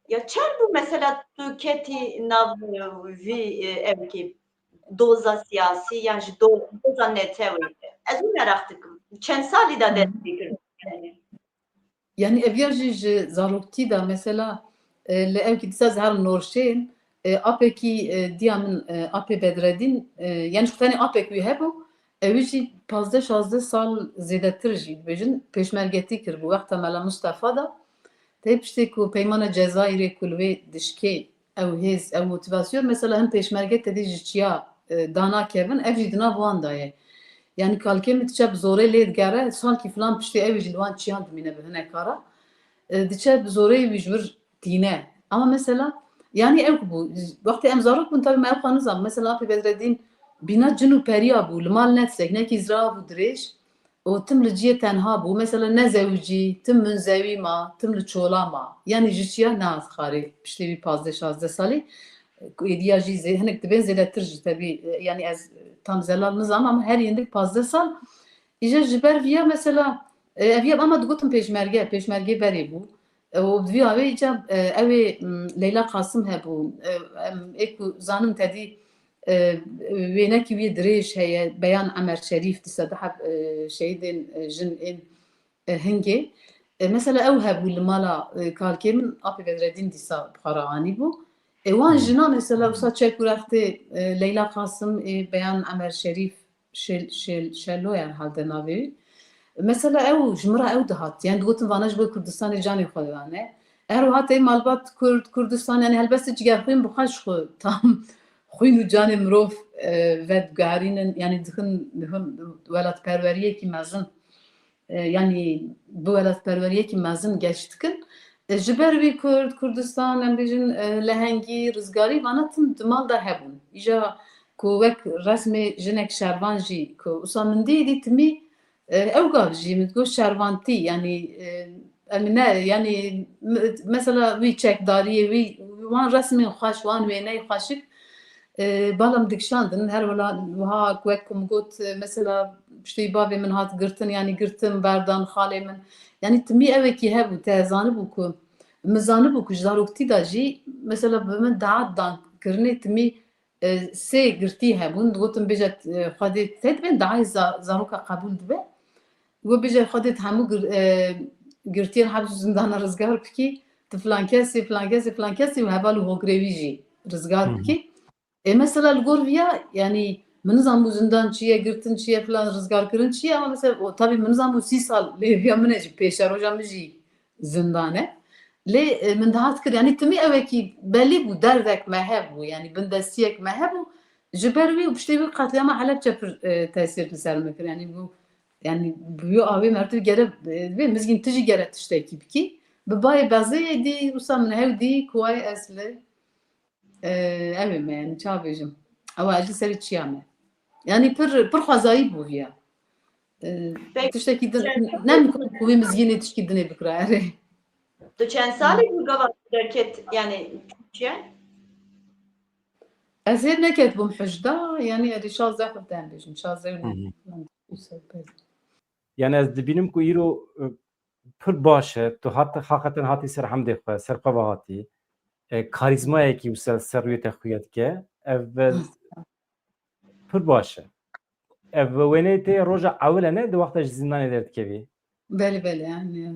Ya çend bû mesela tu ketî nav, e, vî, e, evkê doza siyasî yan ji do-, doza netewê? Ez wî meraq dikim. Çend salî de dest pê kir? Yani ev ya jî ji zaroktî de mesela, e, li ewkî dîsa ez herim norşên, e, apekî, e, diya min, e, apê Bedredîn, e, yani ji xwe tenê apek wî hebû, ew jî pazdeh şazdeh sal zêdetir jî dibêjin pêşmergetî kiribû wexta Mela Mustafa de. Tê piştê ku peymana Cezayirê ku li wê dişkê ew hêz, ew motivasyon, mesela hin pêşmerge tedî ji çiya, e, danakevin, ev jî di nav wan de ye. Yani kalkê min diçe bi zorê lê digere, sanki filan piştê ew jî li wan çiyan dimîne bi hineka re. E, diçe bi zorê wî ji vir tîne. Ama mesela, yani ew bû, wextê em zarok bûn, tabii me ew xwe nizan. Mesela Apê Bedredîn bîna cin û periya bû, li mal ne tiştek, ne kî zirav û dirêj. û tim li cihê tenha bû. Mesela ne zewicî, tim munzewî ma, tim li çola ma. Yani ji çiya ne az xarê, piştê vî pazdeh şazdeh salî, ku êdiya jî zê-, hinek dibên zêdetir jî tebî, yani ez tam zelal nizam ama her hindik pazdeh sal. Îja ji ber viya mesela, e, ev ya ama digotin pêşmerge, pêşmergê berê bû. E, û bi vî awê îca, e, ew ê, m, Leyla Qasim hebû. E, em, ê ku zanim tedî e, wênekî wî dirêj heye, Beyan Emer Şerîf, dîsa du heb, e, şehîdên, e, jin ên, e, Hingê. E, mesela ew hebû li mala, e, kalkê min, Apê Bedredîn dîsa bi xwe re anîbû. E, wan Hmm. jina mesela wisa çek û rextê, e, Leyla Qasim, ê Beyan Emer Şerîf, Şel-, Şel-, Şelo ye herhalde navê wî. Mesela ew ji min re ew dihat. Yani digotin vana ji bo Kurdistanê canê xwe dane. Her wiha tê malbat Kurd, Kurdistan, yani helbestê cigerxwîn bi xwe ji xwe tam xwîn û canê mirov, e, vediguherînin, yani dixin, dixin welatperweriyekî mezin, e, yani bi welatperweriyekî mezin geş dikin. E, ji ber wî Kurd, Kurdistan, em bêjin, e, lehengî, rizgarî, vana tim di mal de hebûn. Îja ku wek resmê jinek şervan jî ku wisa min dî, dî timî, e, ew gav jî min digot şervantî, yani, e, em ne, yani, me-, mesela wî çekdariyê, wî, wan resmên xweş, wan wêneyê xweşik, e, bala min dikişandin. Her wela wiha ku wek ku min got, e, mesela piştî bavê min hat girtin, yani girtin, berdan xalê min. Yani timî ewekî hebû, te zanibû ku, min zanibû ku ji zaroktî de jî, mesela bi min daet dan kirinê timî, e, sê girtî hebûn, digotin bêje, e, Xwedê te dibên dayê za-, zaroka qebûl dibe. Got bêje Xwedê tu hemû gir-, e, girtiyên hebs û zindana rizgar bikî, tu filan kesî, filan kesî, filan kesî û heval û hogrê wî jî rizgar Hı hı. bikî. E, mesela li gor viya, yani min nizanbû zindan çi ye, girtin çi ye, filan rizgarkirin çi ye, ama mesela o, tabii min nizanbû sî sal lê viya min e jî, pêşeroja min jî zindan e. Lê, e, min dihat kir, yani timî ewekî belî bû, derdek me hebû, yani bindestiyek me hebû. Ji ber wî û piştê wî qetlîama Helebçe pir, e, tesîr li ser min kir. Yani bû, yani bi wî awê mertiv gere, e, vê mizgîn tu jî gere tiştekî bikî. Bi bayê bezê dî, wisa min hew dî, ku ay ez li, e, ew ê me, yani ça bêjim. Ew e, ji serê çiya me. Yani pir, pir xwezayî bû viya. E, Peki, tiştekî din, sen ne min ku wî mizgînê tişkî dinê bikira, erê. Tu çend salî bû gava derket, yani Türkiye? Ez hê neketbûm hijda, yani erê şazdeh xwe dem bêjim, şazdeh û Hı hı. neh. Yani ez dibînim ku îro, e, pir baş e, tu hat, haqeten hatî ser hemdê xwe, ser xwe ve hatî. e, karîzmayekî wisa ser rûyê te xuya dike. Ev, e, pir baş e. Ev wêneyê te roja ewil e, ne? Di wexta ji zîndanê derdikevî. Belê, belê, yani.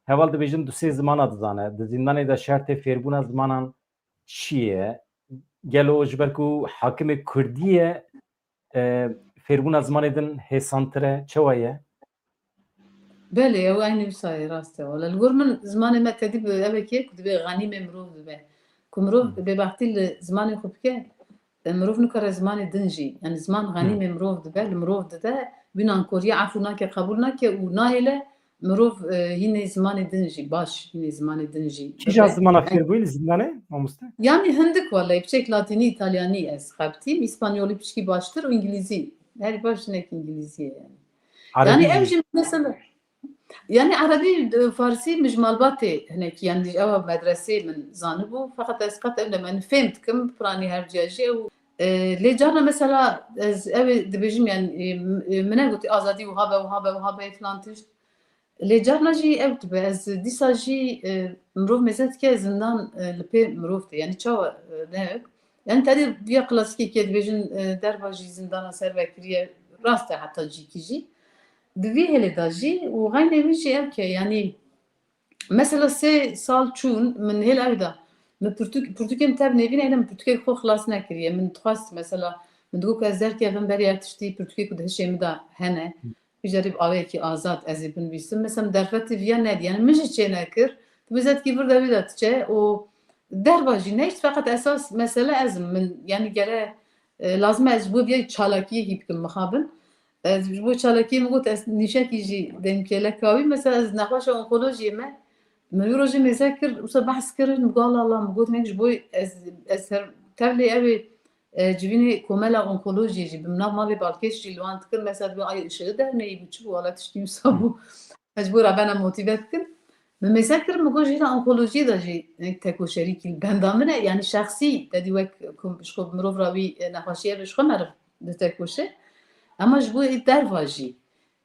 Heval dibêjin du sê zimana dizane. Di zîndanê de şertê fêrbûna zimanan çi ye? Gelo ji ber ku hakimê kurdî ye, e, fêrbûna zimanê din hêsantir e? Çawa ye? Belê, ew eynî wisa ye, rast e. Wala li gor min zimanê me tedî bi evekê ku divê xenîmê mirov bibe. Ku mirov Hı. bêbextî li zimanê xwe bike, e, mirov nikare zimanê din jî. Yani ziman Hı. xenîmê mirov dibe, li mirov dide, wî nankoriya efû nake, qebûl nake û nahêle mirov, e, hînê zimanê din jî, baş hînê zimanê din jî Kîja bibe. zimana Yani fêr bûyî li zîndanê, mamoste? Yani hindik wele, piçek latînî, îtalyanî ez xebitîm, îspanyolî piçkî baştir û îngilîzî. Herî baş hinek îngilîzî ye yani. Yani Erebî ev jî? jî mesela, yani erebî, e, farsî min ji malbatê hinekî, yani ewa medresê min zanibû, feqet ez qet ew ne, min fêm dikim, piranî her ciya jî ew, e, lê carna mesela ez ew ê dibêjim yani, e, m-, e, min negotî azadî wiha be, wiha be, wiha be filan tişt. Lê carna jî ew dibe, ez dîsa jî, e, mirov mêze dike zindan, e, li pê mirov tê. Yani çawa, e, ne? Yani tedê viya klasîkê ke dibêjin, e, derva jî zindana ser vekiriye, rast e heta cîkî jî. Di vî hêlê de jî û xeynê wî jî ev ke, yani mesela sê sal çûn min hêl ew da. Min pirtûk, pirtûkê min tev nêvîne, hêne min pirtûkê xwe xilas nekiriye. Min dixwest mesela, min digot ku ez derkevim berê ev tiştî pirtûkê ku di hişê min de hene. Bijarî bi awayekî azad ez ê binivîsim. Mesela min derfetê viya nedî. Yani min jî çê nekir. Tu mêze dikî vir de wî de diçe û derva jî nehişt, feqet esas mesele ez im. Min, yani gere, e, lazim e ez ji bo viyayî çalakiyekî bikim mixabin. Ez ji bo çalakiyê min got ez nîşekî jî demkêleka wî. Mesela ez nexweşa onkolojiyê me, min wî rojê mêze kir, wisa behs kirin, min got, Allah Allah, min got, nek ji bo ez, ez ser tevlê ew ê e, civînê komela onkolojiyê jî bi nav mavê balkêş jî li wan dikir, mesela dibê ay ışığı derneyî bû, çi bû, wala tiştî wisa bû. Ez ji bo re bena motive dikin. Min mêze kir, min got jî li onkolojiyê de jî, e, tekoşerîkî li benda min e, yani şexsî, te dî wek ku ji xwe mirov re wî, e, nexweşiyê be ji xwe meriv ditekoşe. Ema ji bo ê derva jî,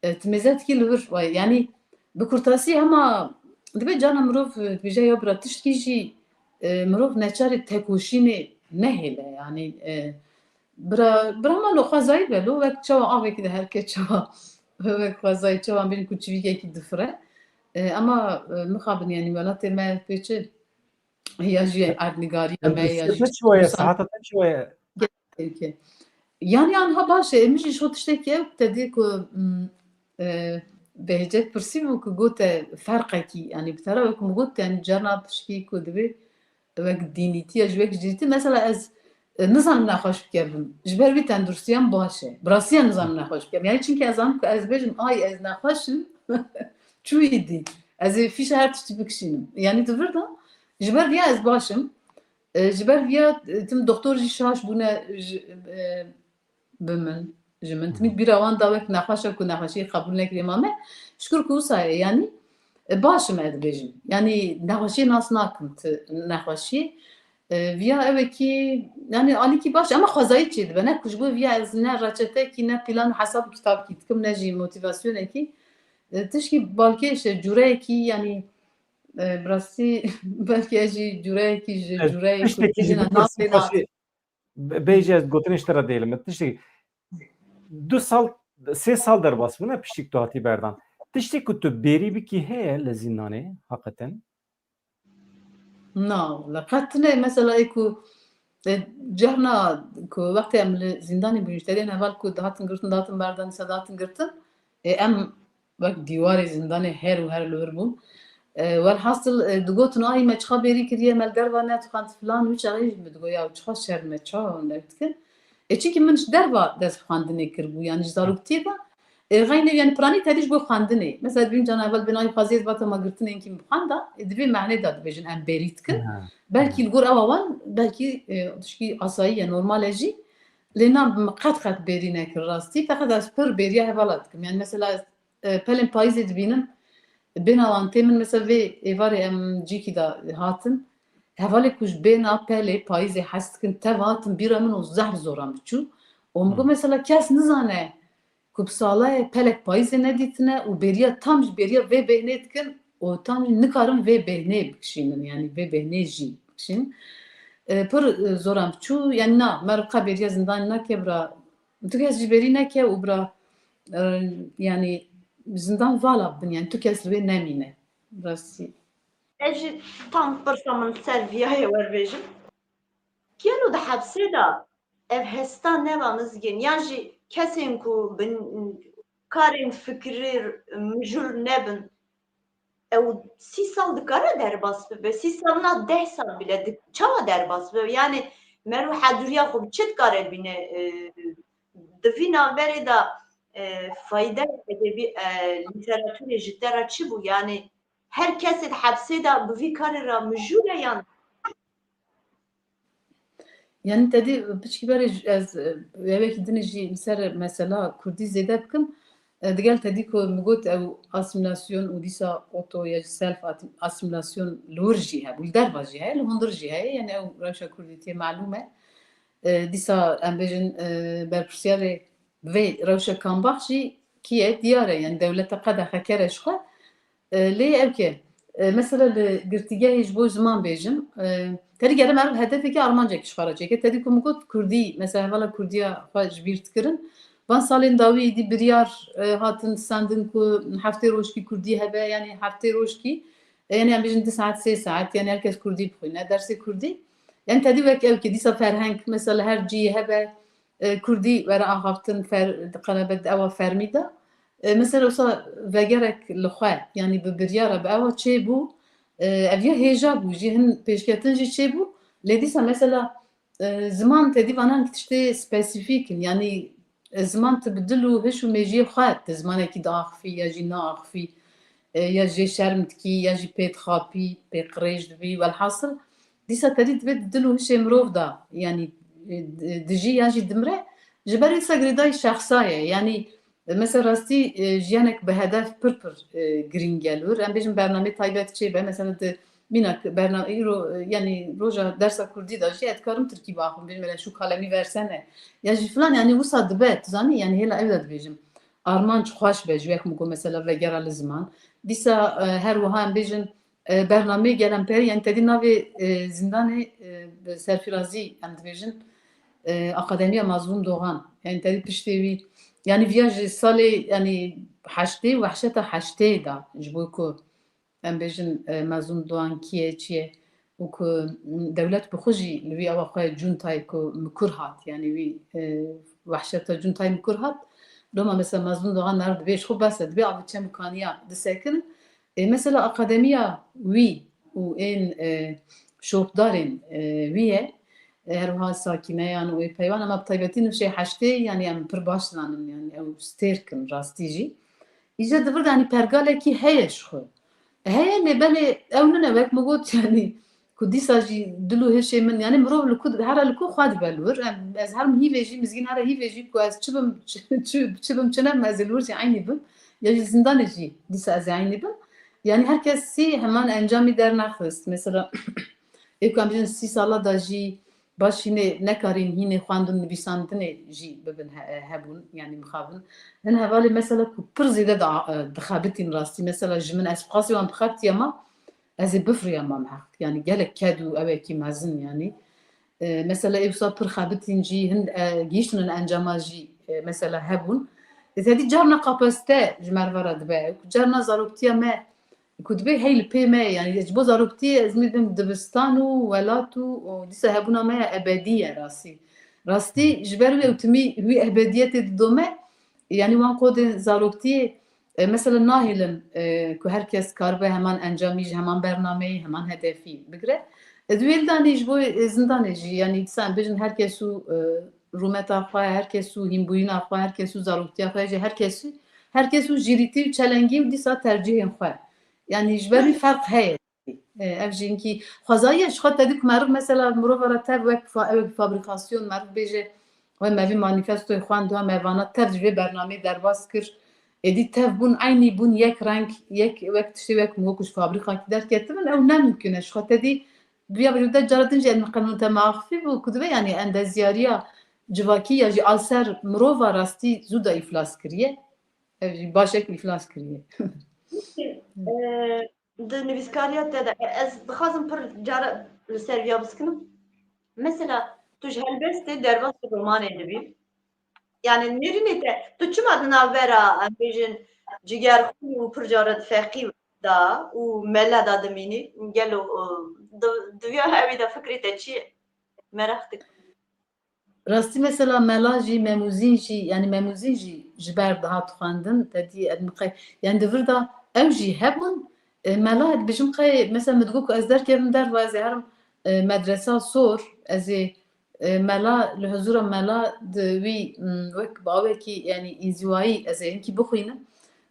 e, tu mêze dikî li vir, vay, yani bi kurtasî hema dibe carna mirov, e, dibêje ya bira tiştkî jî, e, mirov neçarê tekoşînê nehêle, yani, e, bira, bira ma lo xwezayî be lo, wek çawa avekî de herke çawa, wek xwezayî çawa bîn ku çivîkekî difire. E, ema, e, mixabin, yani welatê me pêçe ya jî erdnîgariya me ya jî. Tenduristiya te çi waye, saheta te çi waye? Peki. Yani anha baş e, min jî ji xwe tiştekî ew te dî ku, mm, e, Behcet pirsî bû ku gote ferqekî, yani bi tera wek min got, yani carna tişkî ku divê wek dînîtiye, ji wek dînîtî, mesela ez, e, nizanim nexweş bikevim. Ji ber vî tenduristiya min baş e. Bi rastiya nizanim nexweş bikevim. Yani çimkî ez zanim ku ez bêjim, ay ez nexweş im, çûyî dî. Ez ê fîşa her tiştî bikişînim. Yani di vir de, ji ber viya ez baş im. E, ji ber viya, e, tim doktor jî şaş bûne ji, e, bi min, ji min. Timî bîra wan da wek nexweşa ku nexweşiyê qebûl nekirê mame. Şikir ku wisa ye, yanî, e, baş im ez dibêjim. Yanî nexweşiyê nas nakim ti nexweşiyê. E, viya ew e kî, yanî alîkî baş, ema xwezayî çêdibe. Ne ku ji bo viya ez ne reçetekî, ne plan, hesab û kitabkî dikim, ne jî motivasyonekî. E, tişkî balkêş e, cûreyekî, yanî, e, bi rastî belkî ez jî cûreyekî ji cûreyê ku tiştekî jî bipirsim, nas tê na- Be-, bêjî ez gotinê ji te re dêlim. Tiştê du sal, sê sal derbas bûne piştî ku tu hatî berdan. Tiştê ku tu bêrî bikî heye li zîndanê, heqeten? Na, wele qet ne. Mesela ê ku, e, carna ku wextê em li zîndanê bûyîn, ji te dê heval ku dihatin girtin, dihatin berdan, dîsa dihatin girtin, ê em wek dîwarê zîndanê her û her li wir bûn. E, welhasil, e, digotin, ay me çiqa bêrî kiriye, me li derva netixand filan, wî çaxê jî min digot, ya çiqa şerm e, çawa hûn ev dikin? E, çimkî min ji derva dest bi xwendinê kiribû, yani ji zaroktiyê de, e, xeynê, yani piranî tedî ji bo xwendinê. Mesela dibîn cana heval bên ay xweziyê dibata ma girtinê inkî min bixwenda, e, di vê mehnê de dibêjin em bêrî dikin. Ha. Belkî li gor ewa wan, belkî, e, tişkî asayî ye, normal e jî. Lê na min qet qet bêrî nekir rastî. Feqet ez pir bêriya hevala dikim. Yani mesela ez e, pelên payîzê dibînim. Bêhna wan tê min, mesela vê êvarê em cîkî de hatin. Hevalê ku ji bêhna pelê payîzê hez dikin, tev hatin bîra min û zehf zora min çû. Û min got, mesela kes nizane ku bi sala ye pelek payîzê nedîtine û bêriya tam jî bêriya vê bêhnê dikin û tam jî nikarin vê bêhnê bikişînin, yanî vê bêhnê jî şîn. E, pir, e, zoran çû, yani na, meriv qe bêriya zindan nake bira, tu kes jî bêrî neke û bira, e, yani zindan vala bin, yani tu kes li wê nemîne. Rastî. Ez jî tam pirsa min ser viya ye werbêjim. Gelo di hepsê de ev hesta neba Mizgîn, yan jî kesên ku bin karên fikirî mijûl nebin, ew sî sal dikare derbas bibe, sî sal na deh sal bile di-, çawa derbas bibe? Yani meriv hedûriya xwe bi çi dikare bîne? E, di vî navberê de, e, fayde edebî, e, lîteratûrê ji te re çi bû? Yani her kesê di hepsê de bi vî karê re mijûl e yan? Yani te dî piçkî berê j-, ez, e, yewekî dinê jî li ser mesela kurdî zêde bikim. E, digel te dî ku min got ew asîmîlasyon û dîsa oto ya jî self ati-, asîmîlasyon li wir jî hebû, li derva jî heye, li hundir jî heye. Yani ew rewşa kurdîtiyê melûm e. E, dîsa em bêjin, e, berpirsiyarê vê rewşa Kambax jî kî ye diyar e. Yani dewlete qedexe kere ji xwe. E, lê ew ke, e, mesela li girtîgehê ji bo ziman bêjim, e, te dî gere meriv hedefekî armancekî ji xwe re çêke. Te dî ku min got kurdî, mesela hevala kurdiya xwe ji bîr dikirin. Van salên dawî dî biryar, e, hatin sendin ku heftê rojkî kurdî hebe, yani heftê rojkî, e, yani em bêjin du saet, sê saet, yani her kes kurdî bixwîne, dersê kurdî. Yani te dî wek ew ke dîsa ferheng, mesela her cihê hebe, e, kurdî were axaftin fer-, di qelebet ewa fermî de. E, mesela wisa vegerek li xwe, yani bi biryara bi ewa çêbû, e, ev ya hêja bû, jî hin pêşketin jî çêbû. Lê dîsa mesela, e, ziman te dî vanan ki tiştê spesîfîk in, yani, e, ziman tu bi dil û hiş û mêjiyê xwe tu zimanekî diaxifî ya jî naaxifî, e, ya jê şerm dikî, ya jî pê dixapî, pê qirêj dibî. Welhasil, dîsa te dî divê di dil û hişê mirov de, yani, e, di-, dijî ya jî dimre, ji ber wisa girêdayî şexsa ye. Yani, e, mesela rastî, e, jiyanek bi hedef pir pir, e, girîng e li wir. Em bêjin bernameyê taybet çê be, mesela di mînak berna-, îro, e, yani roja dersa kurdî de jî ez dikarim tirkî biaxivim, bêjim, "Hele şu kalemî versene." Ya jî filan, yani wisa dibe, tu zanî, yani hêla ew de dibêjim. Armanc xweş be, ji wek min got mesela vegera li ziman. Dîsa, e, her wiha em bêjin, e, bernameyê gelemperî, yani te dî navê, e, zindanê, e, bi serfirazî em dibêjin, e, Akademiya Mazlûm Dogan. Yani te dî piştê wî, yani viya ji salê, yani heştê, wehşeta heştê da ji bo ku em bêjin, e, Mazlûm Dogan kî ye, çi ye û ku, m, dewlet bi xwe jî li wî awa xwe cuntayê ku mikur hat, yani wî, e, wehşeta cuntayê mikur hat. Loma mesela Mazlûm Dogan meriv dibê ji xwe bes e, dibê avê çem û kaniya disekirin. Ê, mesela akademiya wî û ên, e, şopdarên, e, wî ye. E, her wiha Sakîneyan û ê peywan, ama bi taybetî nifşê heştê, yani em pir baş dizanin, yani ew stêrk in rastî jî. Îje di vir de, yani pergalekî heye ji xwe. Heye, lê belê ew nine wek min got, yani ku dîsa jî dil û hişê min, yani mirov li ku, here li ku xwe dibe li wir. Em, ez her hîvê jî, Mizgîn here hîvê jî ku ez çi bim, çi, çi, çi bim, çi nebim, ez ê li wir jî eynî bim. Ya jî zindanê jî dîsa ez ê eynî bim. Yani her kesî heman encamî dernexist. Mesela, ê ku em bêjin sî sala da jî baş hînê nekarîn hînê xwendin nivîsandinê jî bibin he-, hebûn, yani mixabin. Hin hevalê mesela ku pir zêde da-, dixebitîn rastî. Mesela ji min ez bi qasî wan bixebitiye ma, ez ê bifiriyama meheq. Yani gelek ked û ewekî mezin yani. E, mesela ê wisa pir xebitîn jî hin, e, gihîştin encama jî, e, mesela hebûn. E, zedî carna kapasite ji meriva re dibe. Carna zaroktiya me ku dibe hey li pê me, yani ji bo zaroktiyê ez mî bim dibistan û welat û, û dîsa hebûna me ya ebedî ye rastî. Rastî ji ber wî ew timî wî ebediyetê didome, yani wan qodên zaroktiyê, e, mesela nahêlin, e, ku her kes karibe heman encamî ji heman bernameyî, heman hedefî bigire. E, di wê danî ji bo, e, zindanê jî, yani dîsa em bêjin her kes û, e, rûmeta xwe, her kes û hînbûyîna xwe, her kes û zaroktiya xwe, jî her kes û, her kes û jîrîtî û çelengî û dîsa tercihên xwe. Yani ji ber wî ferq heye. E, ev jî hinkî xwezayî ye, ji xwe te dî ku meriv mesela mirova re tev wek fa-, wek fabrîkasyon meriv bêje, we me vî manîfestoyê xwend, we me vana tev ji vê bernameyê derbas kir. Êdî tev bûn, eynî bûn, yek reng, yek, wek tiştê wek min wekû ji fabrîkakî derketibin, ew ne mimkun e. Ji xwe te dî, viya vî de cara din jî ez miqemin te maaxifî bû, ku dibe, yani endezyariya civakî ya jî a li ser mirova rastî zû da îflas kiriye. Ev jî başek îflas kiriye. E, di nivîskariya te de, ez dixwazim pir cara, Li ser viya biskinim. Mesela tu ji helbestê derbasî romanê dibî. Yani nêrînê te, tu çima di navbera, em bêjin, Cigerxwîn û pir cara di feqî da û mela da dimînî? Gelo, e, di, di viya hevî de fikrê te çi ye? Meraq dikim. Rastî mesela mela jî, memûzîn jî, yani memûzîn jî ji ber dihat xwendin, te dî ez miqe-, yani di vir de ew jî hebûn, e, mela dibêjim qey, mesela min digot ku ez derkevim derva, ez ê herim, e, medresa sor, ez ê, e, mela, li huzura mela di wî, m, wek bawekî, yani înziwayî ez ê hinkî bixwînim.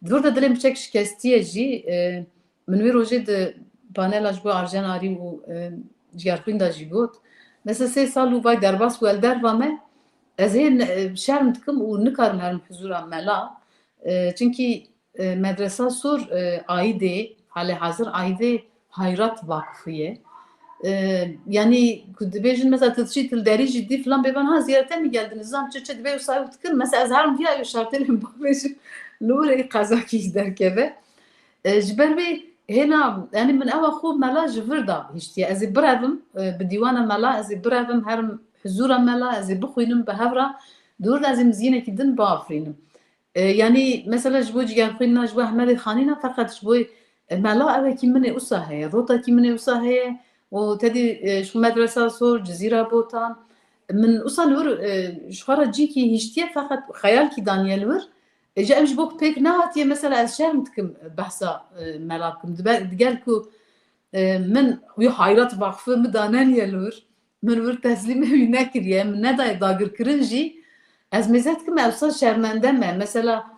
Di vir de dilê min çek şikestiye jî, e, Min wî rojê di panela ji bo Arjen Arî û, e, Cigerxwîn de jî got. Mesela sê sal û vay derbas bû li derva me, ez hê ne-, e, şerm dikim û nikarim herim huzura mela. E, çimkî, e, medresa sor, e, aîdê, halê hazir aîdê Hayrat Vakfı ye. E, yani ku dibêjin mesela tu diçî tu li derî jî dî filan bêvan ha ziyarete mi geldiniz, zam çi çi dibê wisa ew dikir. Mesela ez herim viya ew şartê li bavêjim li wir ê qezakî jî derkeve. E, ji ber wê hêna, yani min ewa xwe mela ji vir da hiştiye. Ez ê birevim, e, bi dîwana mela, ez ê birevim herim huzura mela, ez ê bixwînim bi hev re. Di wir de ez ê mizgînekî din biafirînim. E, yani mesela ji bo Cigerxwînina, ji bo Ehmedê Xanîna, feqet ji bo, e, mela ewekî min ê wisa heye, rotakî min ê wisa heye û tedî, e, ji medresa sor, Cizîra Botan. Min wisa li wir, e, ji xwe re cîkî hiştiye, feqet xeyalkî daniye li wir. E, ji em ji bo ku pêk nehatiye, mesela ez şerm dikim behsa, e, mela bikim. Dibe-, digel ku, e, min wî Hayrat Vakfı min daneniye li wir, min wir teslîmê wî nekiriye, min nedaye dagirkirin jî, ez mêze dikim, ew wisa şermende me. Mesela,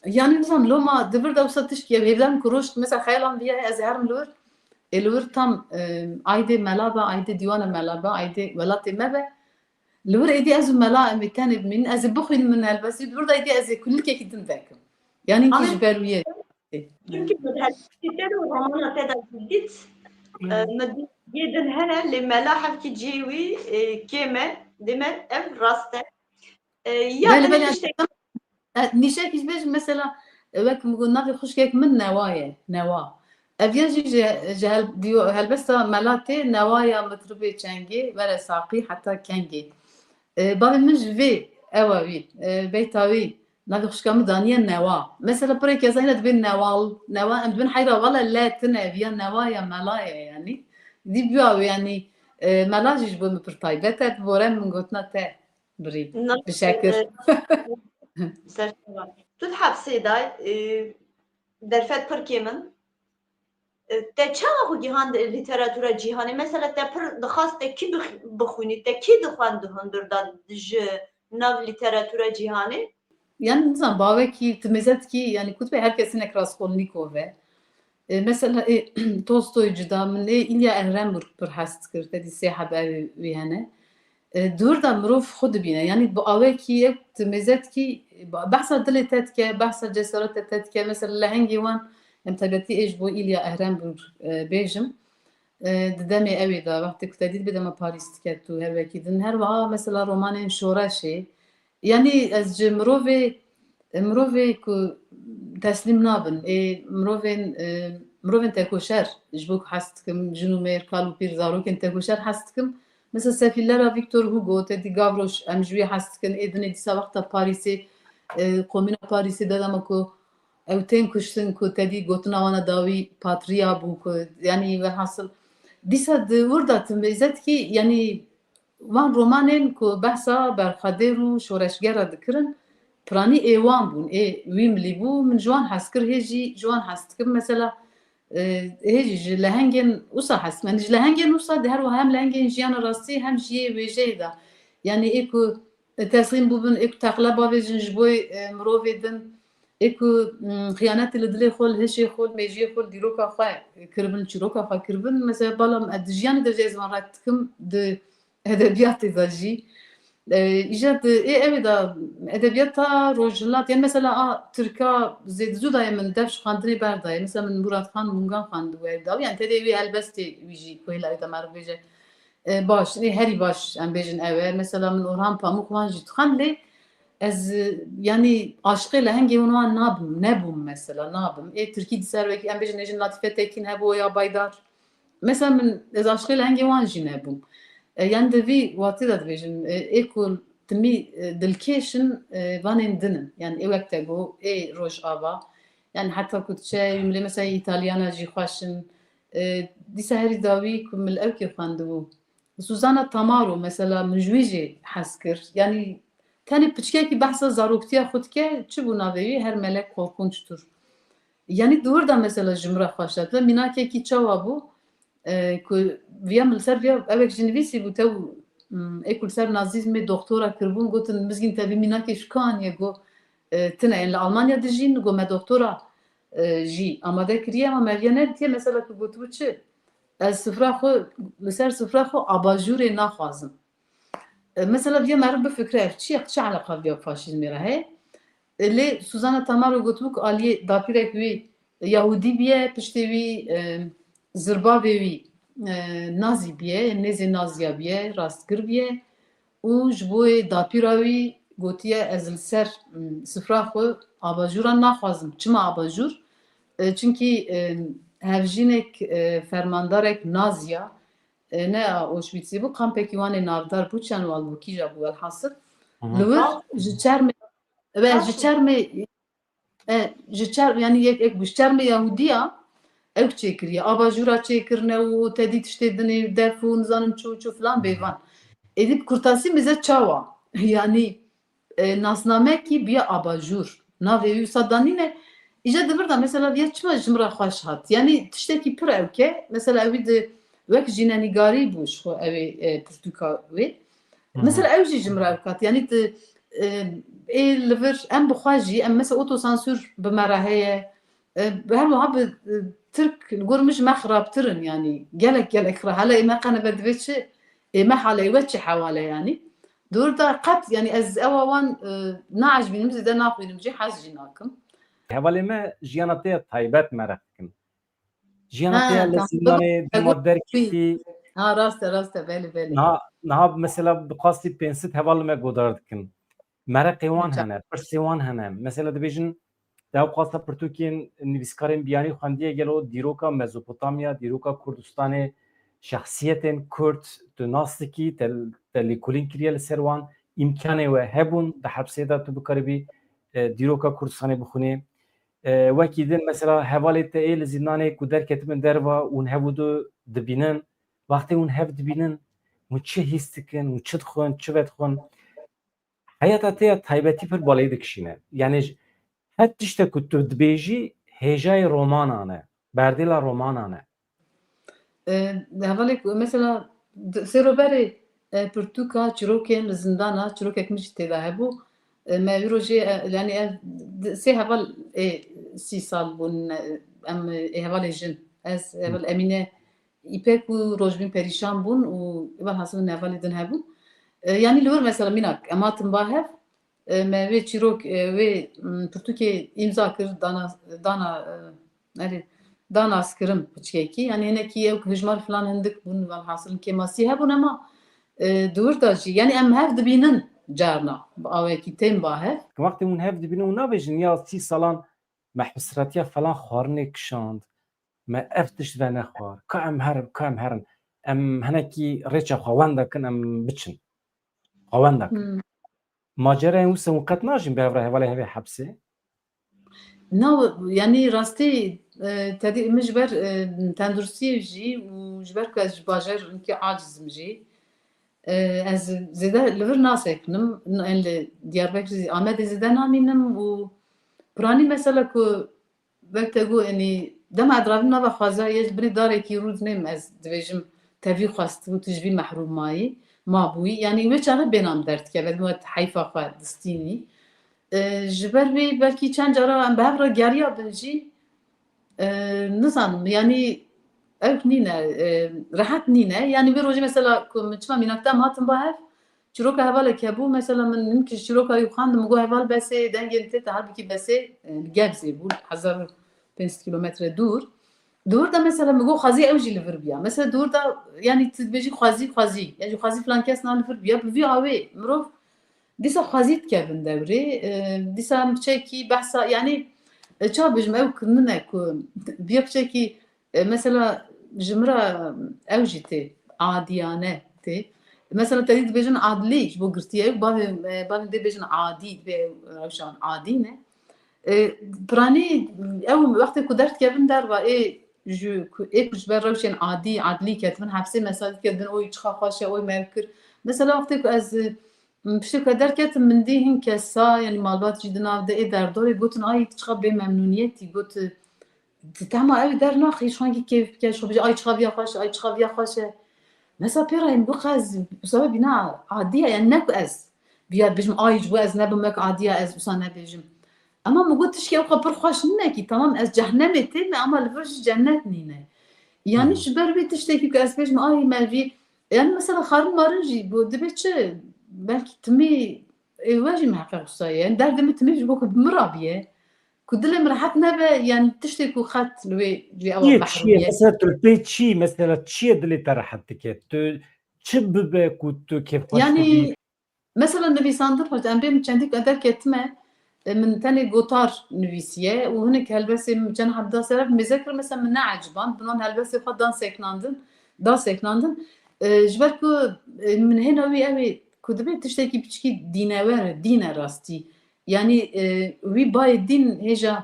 yani nizam loma di vir de wisa tiştî ye, hêvdem ku roj, mesela xeyalan viya ez herim li wir, ê li wir tam, e, aydê mela be, aydê dîwana mela be, aydê welatê me be. Li wir êdî ez û mela em ê tenê bimînin, ez ê bixwînim min helbestî, li wir de êdî ez ê kulîlkekî din vekim. Yanî kî ji ber wî ye. Çimkî min helbestî te de û romana te de jî dît, e, min dît yê din hene, lê mela hevkî cihê wî, e, kêm e, dê me ev rast e. E, ya Belê, din belê, tiştek E, nîşekî ji bê jî mesela, e, wek min got, navê xwişkek min Newa ye, Newa. Ev ya jî ji, ji hel-, diyo-, helbesta mela tê, Newa ya mitribê çengê, were saqî heta kengê. E, bavê min ji vê, ewa wî, e, beyta wî, navê xwişka min daniye Newa. Mesela pirê keza hîna dibê Newal, Newa, em dibin heyra wala le tine, ev ya Newa ya mela ye yani. Dî biya wê yani, e, mela jî ji bo min pir taybet e, bi bore min gotina te. Birî. Bi şekir. Ser çava. Tu di hepsê de, e, derfet pir kêm in. E, te çawa xwe gihand lîteratura cîhanê? Mesela te pir dixwast te kî bix-, bixwînî, te kî dixwend di hundir de ji nav lîteratura cîhanê? Yani nizam bawekî, tu mêze dikî, yani kutbe her kes hinek Raskolnîkov e. E, mesela, e, Tolstoy cuda, min ê Îlya Ehrenburg pir hez dikir, te dî sê heb ev wî hene. E, di wir de mirov xwe dibîne. Yanî bi awekî yek tu mêze dikî, behsa dilê te dike, behsa cesareta te dike. Mesela lehengê wan, em taybetî ê ji bo Îlya Ehrenburg, e, bêjim. E, di demê ew ê de, wextê ku te dît bê dema Parîs dike tu her wekî din. Her wiha mesela romanên şoreşê, Yanî ez ji mirovê, mirovê ku teslîm nabin, ê mirovên, e, mirovên tekoşer, ji bo ku hez dikim, jin û mêr, kal û pîr, zarokên tekoşer hez dikim. Mesela Sefîlera Victor Hugo, te dî Gavroş, em ji wî hez dikin, ê dinê dîsa wexta Parîsê, e, komîna Parîsê de dema ku ew tên kuştin ku te dî gotina wana dawî patriya bû ku, yanî velhasil, dîsa di wir de tu mêze dikî, yanî Wan romanên ku behsa berxwedêr û şoreşgera dikirin, piranî ê wan bûn, ê wî milî bû, min ji wan hez kir, hê jî ji wan hez dikim. Mesela, e, hê jî ji lehengên wisa hez dikim. Yanî ji lehengên wisa de her wiha hem lehengên jiyana rastî hem jî yê wêjeyê de. Yanî ê ku teslîm bûbin, ê ku teqle bavêjin ji bo, e, mirovê din, ê ku, mm, xiyanetê li dilê xwe, li hişê xwe, li mêjiyê xwe, li dîroka xwe kiribin, çîroka xwe kiribin. Mesela, bala min, e, di jiyanê de jî ez wan red dikim, di edebiyatê de jî. E, îcar di, ê, ew ê de edebiyata rojhilat, yani mesela a Tirka zêde zû daye min dev ji xwendinê berdaye. Mesela min Murat Xan Mungan xwend û ew daw. Yani tedê wî helbestê wî jî ku hêla wî de meriv bêje, e, baş, ê, herî baş em bêjin ew e. Mesela min Orhan Pamuk wan jî dixwend lê ez, e, yani aşiqê lehengê wan nabim, nebûm mesela, nabim. Ê Tirkî di ser wekî em bêjin, ê jin Latife Tekîn hebû ya Baydar. Mesela min ez aşiqê lehengê wan jî nebûm. E, yani di vî watê de dibêjin, e, ê ku timî, e, dilkêş in, e, vanên din in. Yani ê wek te got, ê Rojava. Yani heta ku diçe, min lê mesela Îtalyana jî xweş in. E, dîsa herî dawî ku min li ewkê xwendibû. Suzana Tamaro mesela min ji wî jî hez kir. Yani tenê piçkekî behsa zaroktiya xwe dike, çi bû navê wî? Hermelek Korkunçtur. Yani di wir de mesela ji min re xweş e. Tu mînakekî çawa bû? E, ku viya min li ser viya ewek jî nivîsî bû, tew, mm, ê ku li ser nazîzmê doktora kiribûn, gotin, Mizgîn, te vî mînakê ji ku aniye? Got, e, tine, em li Almanya dijîn, got, me doktora, e, jî amade kiriye, ama me viya neditiye, mesela ku gotibû çi? Ez sifra xwe, li ser sifra xwe abajûrê naxwazim. E, mesela viya meriv bifikire, ev çi ye, çi eleqa viya faşîzmê re heye? E, lê Suzana Tamaro gotibû ku aliyê dapîrek wî Yahûdî biye, piştê wî, e, zirbavê wî, e, Nazî biye, nêzê Naziya biye, rastgir biye û ji bo yê dapîra wî gotiye, ez li ser, m, sifra xwe abajûran naxwazim. Çima abajûr? E, çimkî, e, hevjînek, e, fermandarek Naziya, e, ne a Auschwitzê bû, kampekî wan ê navdar bû, Buchenwald bû, kîja bû welhasil. Hı hı. Li wir ji çermê, ve ji çermê, e, ji çer-, yani yek, yek bû, ji çermê Yahudiya ew çêkiriye. Abajûra çêkirine û tedî tiştê dinê, def û nizanim çi û çi filan bêvan. Êdî bi kurtasî mize çawa? Yani, e, nasnamekî biya abajûr. Navê wî wisa danîne. Îja di vir de mesela viya çima ji min re xweş hat? Yani tiştekî pir ewke. Mesela ewî di wek jînenîgarî bû ji xwe ew ê, e, pirtûka wê. Hı hı. Mesela ew jî ji min re ewk hat. Yani tu, e, ê li vir em bi xwe jî, em mesela otosansûr bi me re heye. E, her wiha bi, e, Tirk li gor min ji me xirabtir in, yani gelek gelek xirab. Hele ê me qenebe divê çi? Ê me halê we çi hewale yani? Dor da qet, yani ez ewa wan, e, naecibînim, zêde naxwînim jî, hez jî nakim. Hevalê me jiyana te ya taybet mereq dikin. Jiyana te ya Ha, li tamam. Zindanê dema derketî. Ha, rast e, rast e, belê, belê. Niha, niha mesela bi qasî pênc sed heval me godar dikin. Mereqê wan hene, pirsê wan hene. Mesela dibêjin, te ew qasa pirtûkên nivîskarên biyanî xwendiye gelo dîroka Mezopotamya, dîroka Kurdistanê, şexsiyetên Kurd tu nas dikî, te, te lêkolîn kiriye li ser wan, îmkanê we hebûn, di hepsê de tu bikaribî, e, dîroka Kurdistanê bixwînê. E, wekî din, mesela, hevalê te ê li zîndanê ku derketibin derva, hûn hev û du dibînin. Wextê hûn hev dibînin, hûn çi hîs dikin, hûn çi dixwin, çi vedixwin? Heyata te ya taybetî pir balê dikişîne. Yani, ji-, her tiştek ku tu dibêjî, hêjayê romanan e, berdêla romanan e. E, hevalê ku mesela, d-, sêroberê, e, pirtûka çîrokên li zindana, çîrokek min jî tê de hebû. E, me wî rojê, e, yani ev d-, sê heval ê sî sal bûn, e, em, e, ê hevalê jin. Ez, heval Emîne Îpek û Rojbîn perîşan bûn û velhasil min hevalê din hebûn. E, yani li wir mesela mînak em hatin ba hev, e, me wê çîrok, e, wê, m, pirtûkê îmza kir, dana, dana, e, erê, danaskirin piçkekî. Yani hinekî ew hijmar filan hindik bûn, velhasil kêmasî hebûn, ema, e, di wir de jî, yani em hev dibînin carna, bi awekî tên ba hev. Wextê hûn hev dibînin, hûn nabêjin ya sî salan me hesretiya falan xwarinê kişand, me ev tişt venexwar, ka em herin, ka em herin. Em hinekî rêça xwe wenda kin, em biçin. Xwe wenda kin. Hmm. Macerayên wisa hûn qet najîn bi hev re hevalê hevê hepsê? Na, yani rastî, e, tedî min ji ber, e, tenduristiyê jî û ji ber ku ez ji bajar hinkî aciz im jî, e, ez zêde li vir nasekinim. N-, en li Diyarbekir zî, Amedê zêde namînim û piranî mesela ku wek te got, enî dema ez diravînim nava xwezayê, ji binê darekî rû dinêm, ez dibêjim, tevî xwestibû, tu ji vî mehrûm mayî, mabûyî. Yanî wê çaxê bêhna min derdikeve, dibêjim, heyfa xwe distînî. E, ji ber vê belkî çend cara em bi hev re geriyabin jî, e, nizanim, yanî ew nîne, e, rehet nîne. Yanî vê rojê mesela ku min çima mînak te em hatin ba hev, çîroka hevalek hebû, mesela min hinkî ji çîroka wî xwendim, min got, heval besê, dengên tê te halbikî besê, e, li Gebzê bû, hezar û pênc sed kîlometre dûr. Di wir de mesela min got, xwezî ew jî li vir biya. Mesela di wir de, yanî tu dibêjî xwezî, xwezî. Yanî xwezî filan kes na li vir biya. Bi vî awê mirov dîsa xwezî dikevin dewrê. E, dîsa em piçekî behsa, yanî, e, çawa bêjim, ew kirine ku biya piçekî, e, mesela Ji min re ew jî tê, adiyane tê. Mesela te dî dibêjin adlî, ji bo girtiyê, bavê, bavên dê bêjin adî, dibê rewşan adî ne. E, piranî ew wextê ku derdikevin derva ê ji ku, ê ku ji ber rewşên adî, adlî ketibin hepsê, mesela dikevin, oy çiqa xweş e, oy me kir. Mesela wextê ku ez, e, piştê ku derketim, min dî hin kesa, yanî malbat jî di nav de ê derdorê gotin, ay çiqa bê memnûniyetî, got, Di tema ew dernaxî, ji xwe kêf bike, ji xwe bêje, ay çiqa viya xweş e, ay çiqa viya xweş e. Mesela pê re em bixez, bi sebebî ne adî ye, yani ne ku ez viya bêjim, ay ji bo ez nebim wek adî ye, ez wisa nebêjim. Ama min got tişkî ew xwe pir xweş nîne kî, tamam ez cehnemê tê me, ama li vir jî cennet nîne. Yani ji ber vê tiştekî ku ez bêjim, ay me vî, yani mesela xarin marin jî bu dibe çi, belkî timî, ê, we jî miheqeq wisa ye. Yani derdê min timî ji bo ku bi min re biye. Ku dilê min rehet nebe, yani tiştê ku xet li wê cî ewa Çi ye, çi ye? Mesela tu li pê çi, mesela çi ye dilê te rehet dike? Tu çi bibe ku tu kêfxweş bibî? Yani, mesela nivîsandin, em bê min çendî ku derketime, e, min tenê gotar nivîsiye û hinek helbestê min çend hebda ser ev mêze kir, mesela min neeciband, binan helbestê xwe dan seknandin, da seknandin. E, ji ber ku, e, min hêna wî ew ê ku dibe tiştekî piçikî dînewer e, dîn e rastî. Yani, e, wî bayê dîn hêja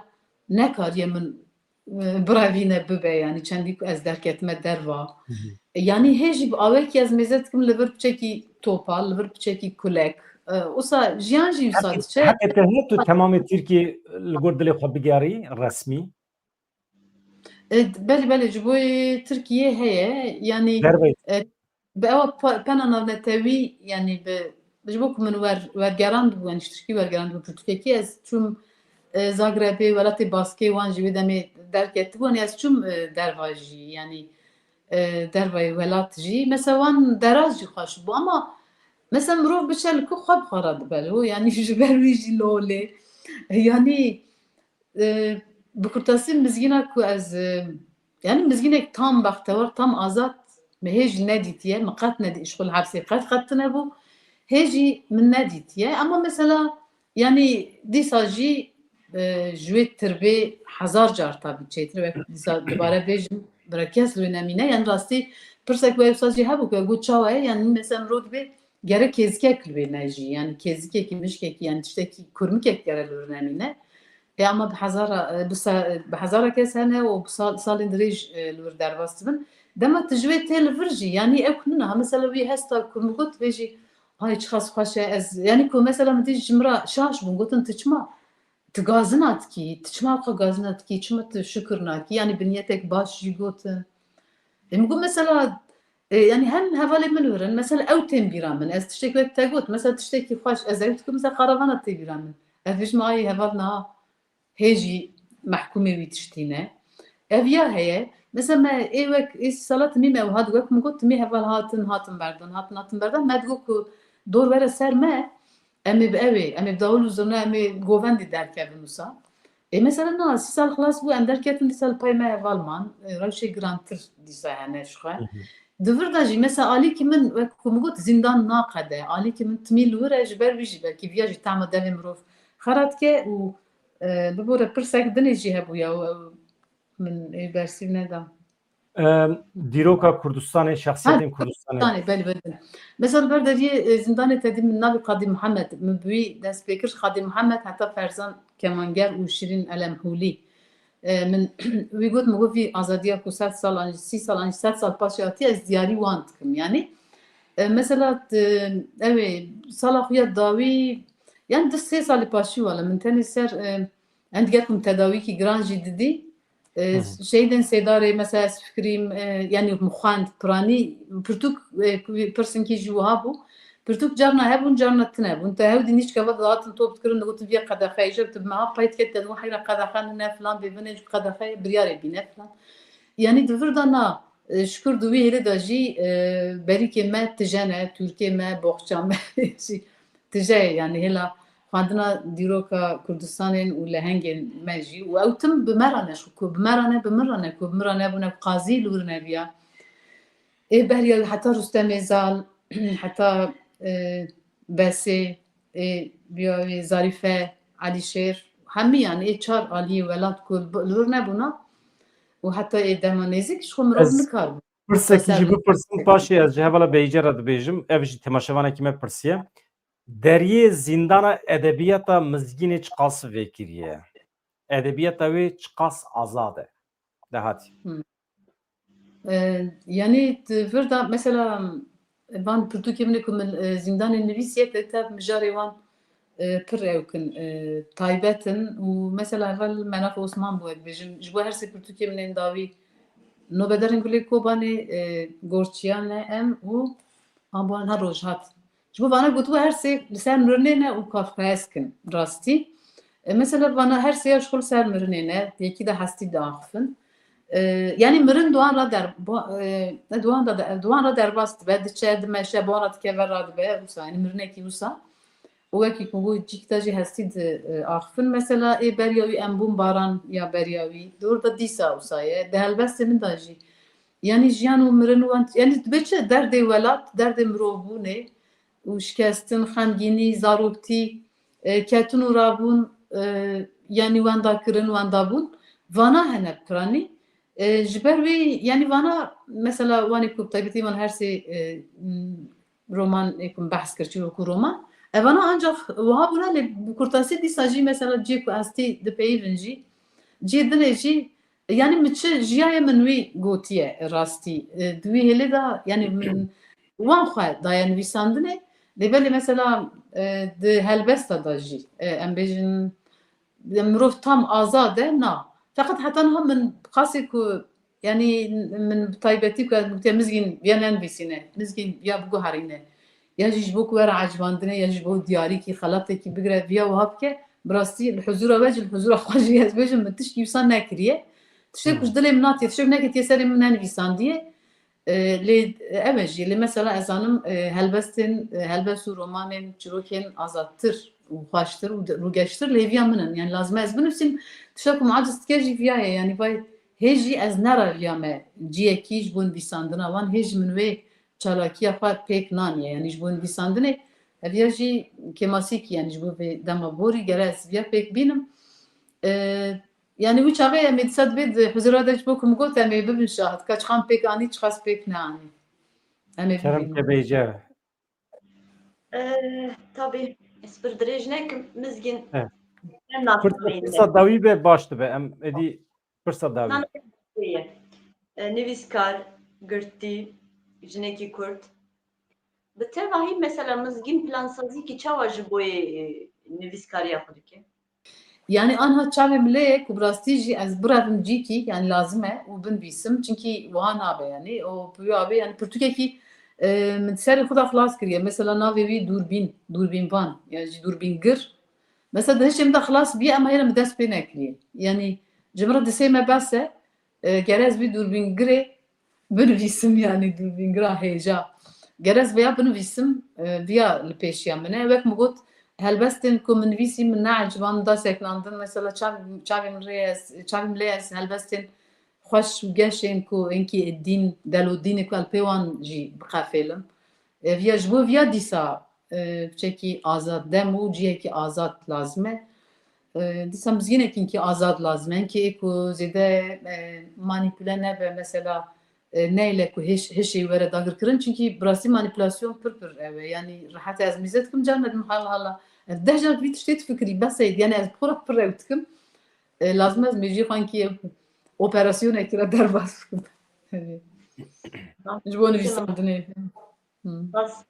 nekariye min, e, birevîne bibe, yani çendî ku ez derketime derva. Hı hı. E, yani hê jî bi awekî ez mêze dikim li vir piçekî topal, li vir piçekî kulek. E, wisa jiyan jî wisa Heqê, diçe. Heqê te heye tu temamê Tirkiyê li gor dilê xwe bigerî resmî? E, belê, belê, ji bo Tirkiyê heye. Yani, Derveyî. E, bi ewa pe-, pena navnetewî, yani bi, ji bo ku min wer-, wergerand bû, yani ji Tirkî wergerand bû, pirtûkekî ez çûm, e, Zagrebê, welatê Baskê, wan jî wê demê derketibû, yani ez çûm, e, derva jî, yani, e, dervayê welat jî. Mesela wan deraz jî xweş bû, ama mesela mirov biçe li ku xwe bi xwe re dibe li, yani ji ber wî jî lolê. Yani, E, bi kurtasî mizgîna ku ez, e, yani mizgînek tam bextewar, tam azad, me hê jî nedîtiye, me qet nedî, îşxul hepsê qet qet tune bû, hê jî min nedîtiye. Ama mesela, yani dîsa jî, e, ji wê tirbê hezar car tabî çêtir, wek dîsa dubare bêjim, bira kes li wê nemîne. Yani rastî pirsek wê wisa jî hebû ku got çawa ye, yani mesela mirov dibê, gere kêzikek li wê ne jî, yani kêzikekî, mişkekî, yani tiştekî kurmikek gere li wir nemîne. E, ama bi hezara, e, bi se-, bi hezara kes hene û bi sal-, salên dirêj, e, li wir derbas dibin. Dema tu ji wê tê li vir jî, yani ew ku nina, ha, mesela wî hesta ku min got, vê jî, ay çiqas xweş e, ez, yani ku mesela min dî ji min re şaş bûn, gotin, tu çima, tu gazina dikî, tu çima xwe gazina dikî, çima tu şukir nakî, yani bi niyetek baş jî gotin. E, min got mesela, e, yani hem hevalê min li wir in, mesela ew tên bîra min, ez tiştek wek te got, mesela tiştekî xweş, ez ew dikim, mesela karavana tê bîra min. Ez bêjim, ay heval niha hê jî mehkûmê wî tiştî ne. Ev ya heye, mesela me ê wek ê sala timî me wiha digot, min got timî heval hatin, hatin berdan, hatin, hatin berdan, me digot ku dor were ser me, em ê bi ew ê, em ê bi dawul û zurna, em ê govendê derkevin wisa. Ê, mesela na, sî sal xilas bû, em derketin dîsa li pay me heval man, e, rewşê girantir dîsa hene ji xwe. Hı hı. Di vir de jî, mesela alîkî min, wek ku min got, zîndan naqede. Alîkî min timî li wir e, ji ber wî jî belkî viya jî tema devê mirov xera dike û, e, bibore pirsek dinê jî hebûya û ew min ê bersîv neda. Em, dîroka Kurdistanê, şexsiyetên Ha, Kurdistanê. Kurdistanê, belê, belê. Mesela li ber deriyê, e, zîndanê te dî min navê Qadî Mihemed, min bi wî dest pê kir, Qadî Mihemed heta Ferzan Kemanger û Şirîn Elemhûlî. E, min wî got, min got vî azadiya ku sed sal an jî sî sal an jî sed sal paşê hatiye, ez diyarî wan dikim. Yani, e, mesela, e, ew ê sala xwe ya dawî, yani du sê salê paşî wala min tenê ser, e, Em digetin tedawîkî giran jî didî. E, Hı hı. Şehîdên Sêdarê, mesela ez fikirîm, e, yanî min xwend piranî, pirtûk, e, pirsinkî jî wiha bû. Pirtûk carna hebûn, carna tune bûn. Te hewdî nîçkeva dihatin top dikirin, digotin, "Viya qedexe ye." Îcar tu meha pay diket, te digot, "Heyra qedexe nîne filan, bêvine, ji qedexe ye, biryarê bîne filan." Yanî di vir de na, e, şikur di wî hêlê de jî, e, berîkê me tije ne, tûrkê me, boxça me jî tije ye, yanî hêla xwendina dîroka Kurdistanên û lehengên me jî û ew tim bi me re ne, ku bi me re ne, bi min re ne, ku bi min re nebûne, qazî li wir nebiya. Ê beriya heta Rustemê Zal, heta, e, Besê, ê biya wê Zarîfe, Elîşêr, hemî, yanî ê çar aliyê welat ku li, li wir nebûna, û heta ê dema nêzîk ji xwe mirov Ez nikar. Pirsekî jî bipirsim, paşê ez ji hevala Beyce re dibêjim, ev jî temaşevanekî me pirsiye. Deriyê zîndana edebiyata Mizgînê çiqas vekiriye? Edebiyata wê çiqas azad e? Dehatî. Hı. E, yanî di vir de mesela van pirtûkê min ê ku min, e, zîndanê nivîsiye, te tev mijarê wan, e, pir ewk in, e, taybet in û mesela heval Menaf Osman bû, ez dibêjim, ji bo her sê pirtûkê min ên dawî Nobedarên Gulê Kobanê, e, Gorçiyan e em û Ambolan her roj hat. Ji bo vana gotibû her sê li ser mirinê ne û kafkaesk in rastî. E, mesela vana her sê ya ji xwe li ser mirinê ne, yekî de hestî diaxifin. E, yanî mirin di wan re der-, bo-, e, ne di wan de, di wan re derbas dibe, diçe, dimeşe, bi wan re dikeve, radibe, wisa, yanî mirinekî wisa. Û wekî ku got, cîk de jî hestî di, e, axifin. Mesela ê beriya wî em bûn baran ya beriya wî. Di wir de dîsa wisa ye. Di helbestê min de jî. Yanî jiyan û mirin û wan, yanî dibe çi derdê welat, derdê mirovbûnê û şikestin, xemgînî, zaroktî, e, ketin û rabûn, e, yanî wendakirin, wendabûn. Vana hene piranî. E, ji ber wê, yanî vana mesela wanê ku bi taybetî van her sê, e, m, roman ê ku min behs kir, çîroku roman. Evana ancak wiha bûne, lê bi kurtasî dîsa jî mesela cihê ku ez tê dipeyivin jî, cihê dinê jî, yanî min çi jiyaye min wî gotiye rastî. E, di wî hêlê de, yanî min wan xwe daye nivîsandinê, lê belê mesela, e, di helbesta de jî, e, em bêjin, mirov tam azad e, na. Feqet heta niha min qasê ku, yanî min bi taybetî ku ez gotiye Mizgîn ya nenivîsîne, Mizgîn ya biguherîne, ya jî ji bo ku were ecibandinê, ya jî ji bo diyarîkî, xelatekî bigire, viya wiha bike, bi rastî li huzûra we jî, li huzûra xwe jî ez bêjim, min tişkî wisa nekiriye. Tiştek ku ji dilê min hatiye, tiştek neketiye serê min nenivîsandiye. E, lê ev e jî, lê mesela ez zanim, e, helbestên, e, helbest û romanên çîrokên azadtir û xweştir û de-, rûgeştir li hêviya min in. Yanî lazim e ez binivîsim, tişta ku min aciz dike jî viya ye. Yanî vay hê jî ez nereviyame ciyekî ji bo nivîsandina wan, hê jî min wê çalakiya xwe pêk naniye. Yanî ji bo nivîsandinê ev ya jî kêmasîkî, yanî ji bo vê dema borî gere ez viya pêk bînim. E, Yanî wî çaxê em ê dîsa dibê di huzûra de ji bo ku min got em ê bibin şahid, ka çiqas pêk anî, çiqas pêk neanî. Em ê Kerem bibînin. Kebeyce. Eh, tabî, ez pir dirêj nekim, Mizgîn. Eh. Em Pirsa, nasî pirsa dawî be baş dibe. Em êdî pirsa dawî. Nan ye. Eh, nivîskar, girtî, jinekî Kurd. Bi tevahî mesela Mizgîn plansazîkî çawa ji boyê, e, nivîskariya xwe dike? Yanî anha çavê min lê ye ku bi rastî jî ez birevim cîkî, yanî lazim e û binivîsim, çimkî wiha nabe yanî. Û bi wî avê yanî pirtûkekî, e, min serê xwe de xilas kiriye. Mesela navê wî Dûrbîn, Dûrbînvan, yan jî Dûrbîngir. Mesela di hişê min de xilas bîye, ema hêla min dest pê nekiriye. Yanî ji min re di sê me bes e, e, gere ez vî Dûrbîngirê binivîsim, yanî Dûrbîngira hêja. Gere ez vêya binivîsim, e, viya li pêşiya min e. Wek min got, helbestên ku min nivîsî min neeciban, da seknandin. Mesela çav-, çavê min rê ez, çavê min lê ez helbestên xweş û geş ên ku hinkî ê dîn, del û dînê ku ez pê wan jî biqefêlim. E, viya, ji bo viya dîsa, e, piçekî azad, dem û cihekî azad lazim e. E, dîsa mizgînekî hinkî azad lazim e. Hinkî ê ku zêde, e, manîpule nebe, mesela, e, neyle ku hêş-, hişê were dagirkirin. Çimkî bi rastî manîpulasyon pir pir ew e. Yanî rehet e ez mîze dikim, carna didim hala hala. Ez deh car vî tiştê difikirî, bes e. Yanî ez bi xwe re pir ew dikim. E, lazim e ez mêjiyê xwe hinkî operasyonekî re derbas bikim. Ji bo nivîsandinê. Hı. Bas.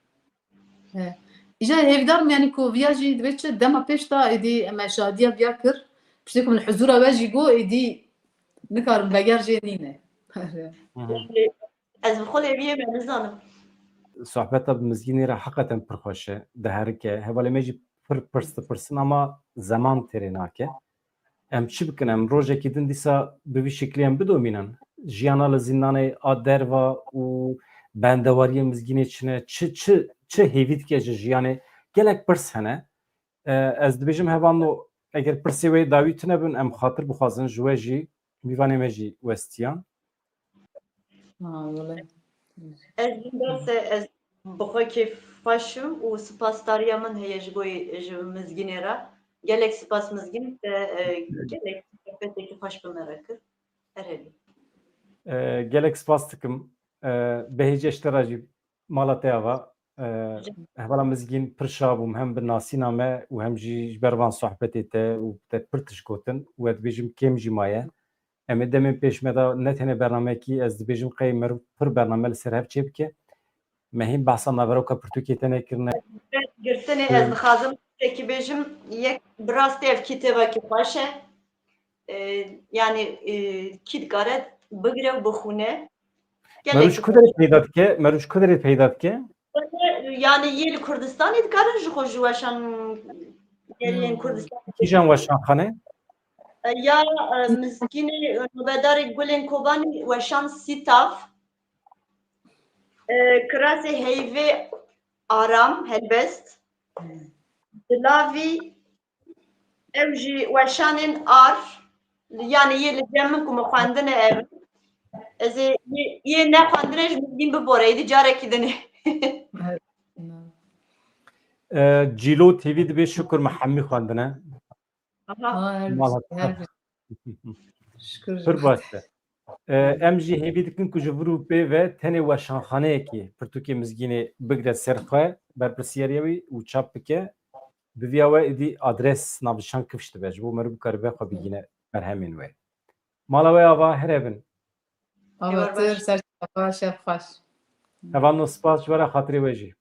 He. Îja hêvîdar im, yanî ku viya jî divê çi dema pêş de êdî em e şadiya viya kir. Piştî ku min huzûra we jî got, êdî nikarim veger jê nîne. Hı hı. Ez bi xwe lê viyê me nizanim. Sohbeta bi Mizgînê re heqeten pir xweş e, diherike. Hevalê me jî pir pirs dipirsin ama zeman têrê nake. Em çi bikin? Em rojekî din dîsa bi vî şiklî em bidomînin? Jiyana li zîndanê a derva û bendewariyê Mizgînê çi ne? Çi, çi, çi hêvî dike ji jiyanê? Gelek pirs hene. E, ez dibêjim hevalno, eger pirsê wê dawî tune bin, em xatir bixwazin ji we jî, mîvanê me jî westiyan. Ha, wele. Ez bin berse, ez bi xwe kêfxweş im û sipasdariya min heye ji bo, ji Mizgînê re. Gelek sipas Mizgîn, te, e, gelek sohbetekî xweş bi me re kir. Her hebî. E, gelek spas dikim. E, Behîce, ji te re jî mala te ava. E, hevala Mizgîn pir şa bûm, hem bi nasîna me û hem jî ji ber van sohbetê te û te pir tişt gotin û ez dibêjim kêm jî maye. Em ê demên pêş me de ne tenê bernameyekî, ez dibêjim qey meriv pir bername li ser hev çêbike. Me hîn behsa naveroka pirtûkê te nekirine. Girtinê ez dixwazim tiştekî bêjim, yek bi rastî ev kitêbekî xweş e. E, yani, e, kî dikare bigire û bixwîne. Meriv ji ku derê peyda dike? Meriv ji ku derê peyda dike? Yani yê li Kurdistanê dikarin ji xwe ji weşan geliyên Kurdistanê. Kîjan weşanxane? E, ya, e, Mizgînê, e, Nobedarê Gulên Kobanî, weşan Sîtav, e, Kirasê Heyvê Aram, Helbest, Dilavî, ew jî weşanên Ar, yani yê li cem min ku min xwendine ev. Ez ê yê, yê nexwendine ji Mizgîn bibore, êdî carekî dinê. E, Cîlo T V dibê şukur me hemî xwendine. Aha. Mal her, her Şükür. Pir baş be. E, em jî hêvî dikin ku ji vir û pê ve tenê weşanxaneyekî pirtûkê Mizgînê bigire ser xwe, berpirsiyariya wî û çap bike. Bi viya we êdî adres navnîşan kifş dibe, ji bo meriv bikaribe xwe bigîne berhemên wê. Mala we ava, here bin. Avatir, ser çava, şev xweş. Hevalno, spas ji we re, xatirê we jî.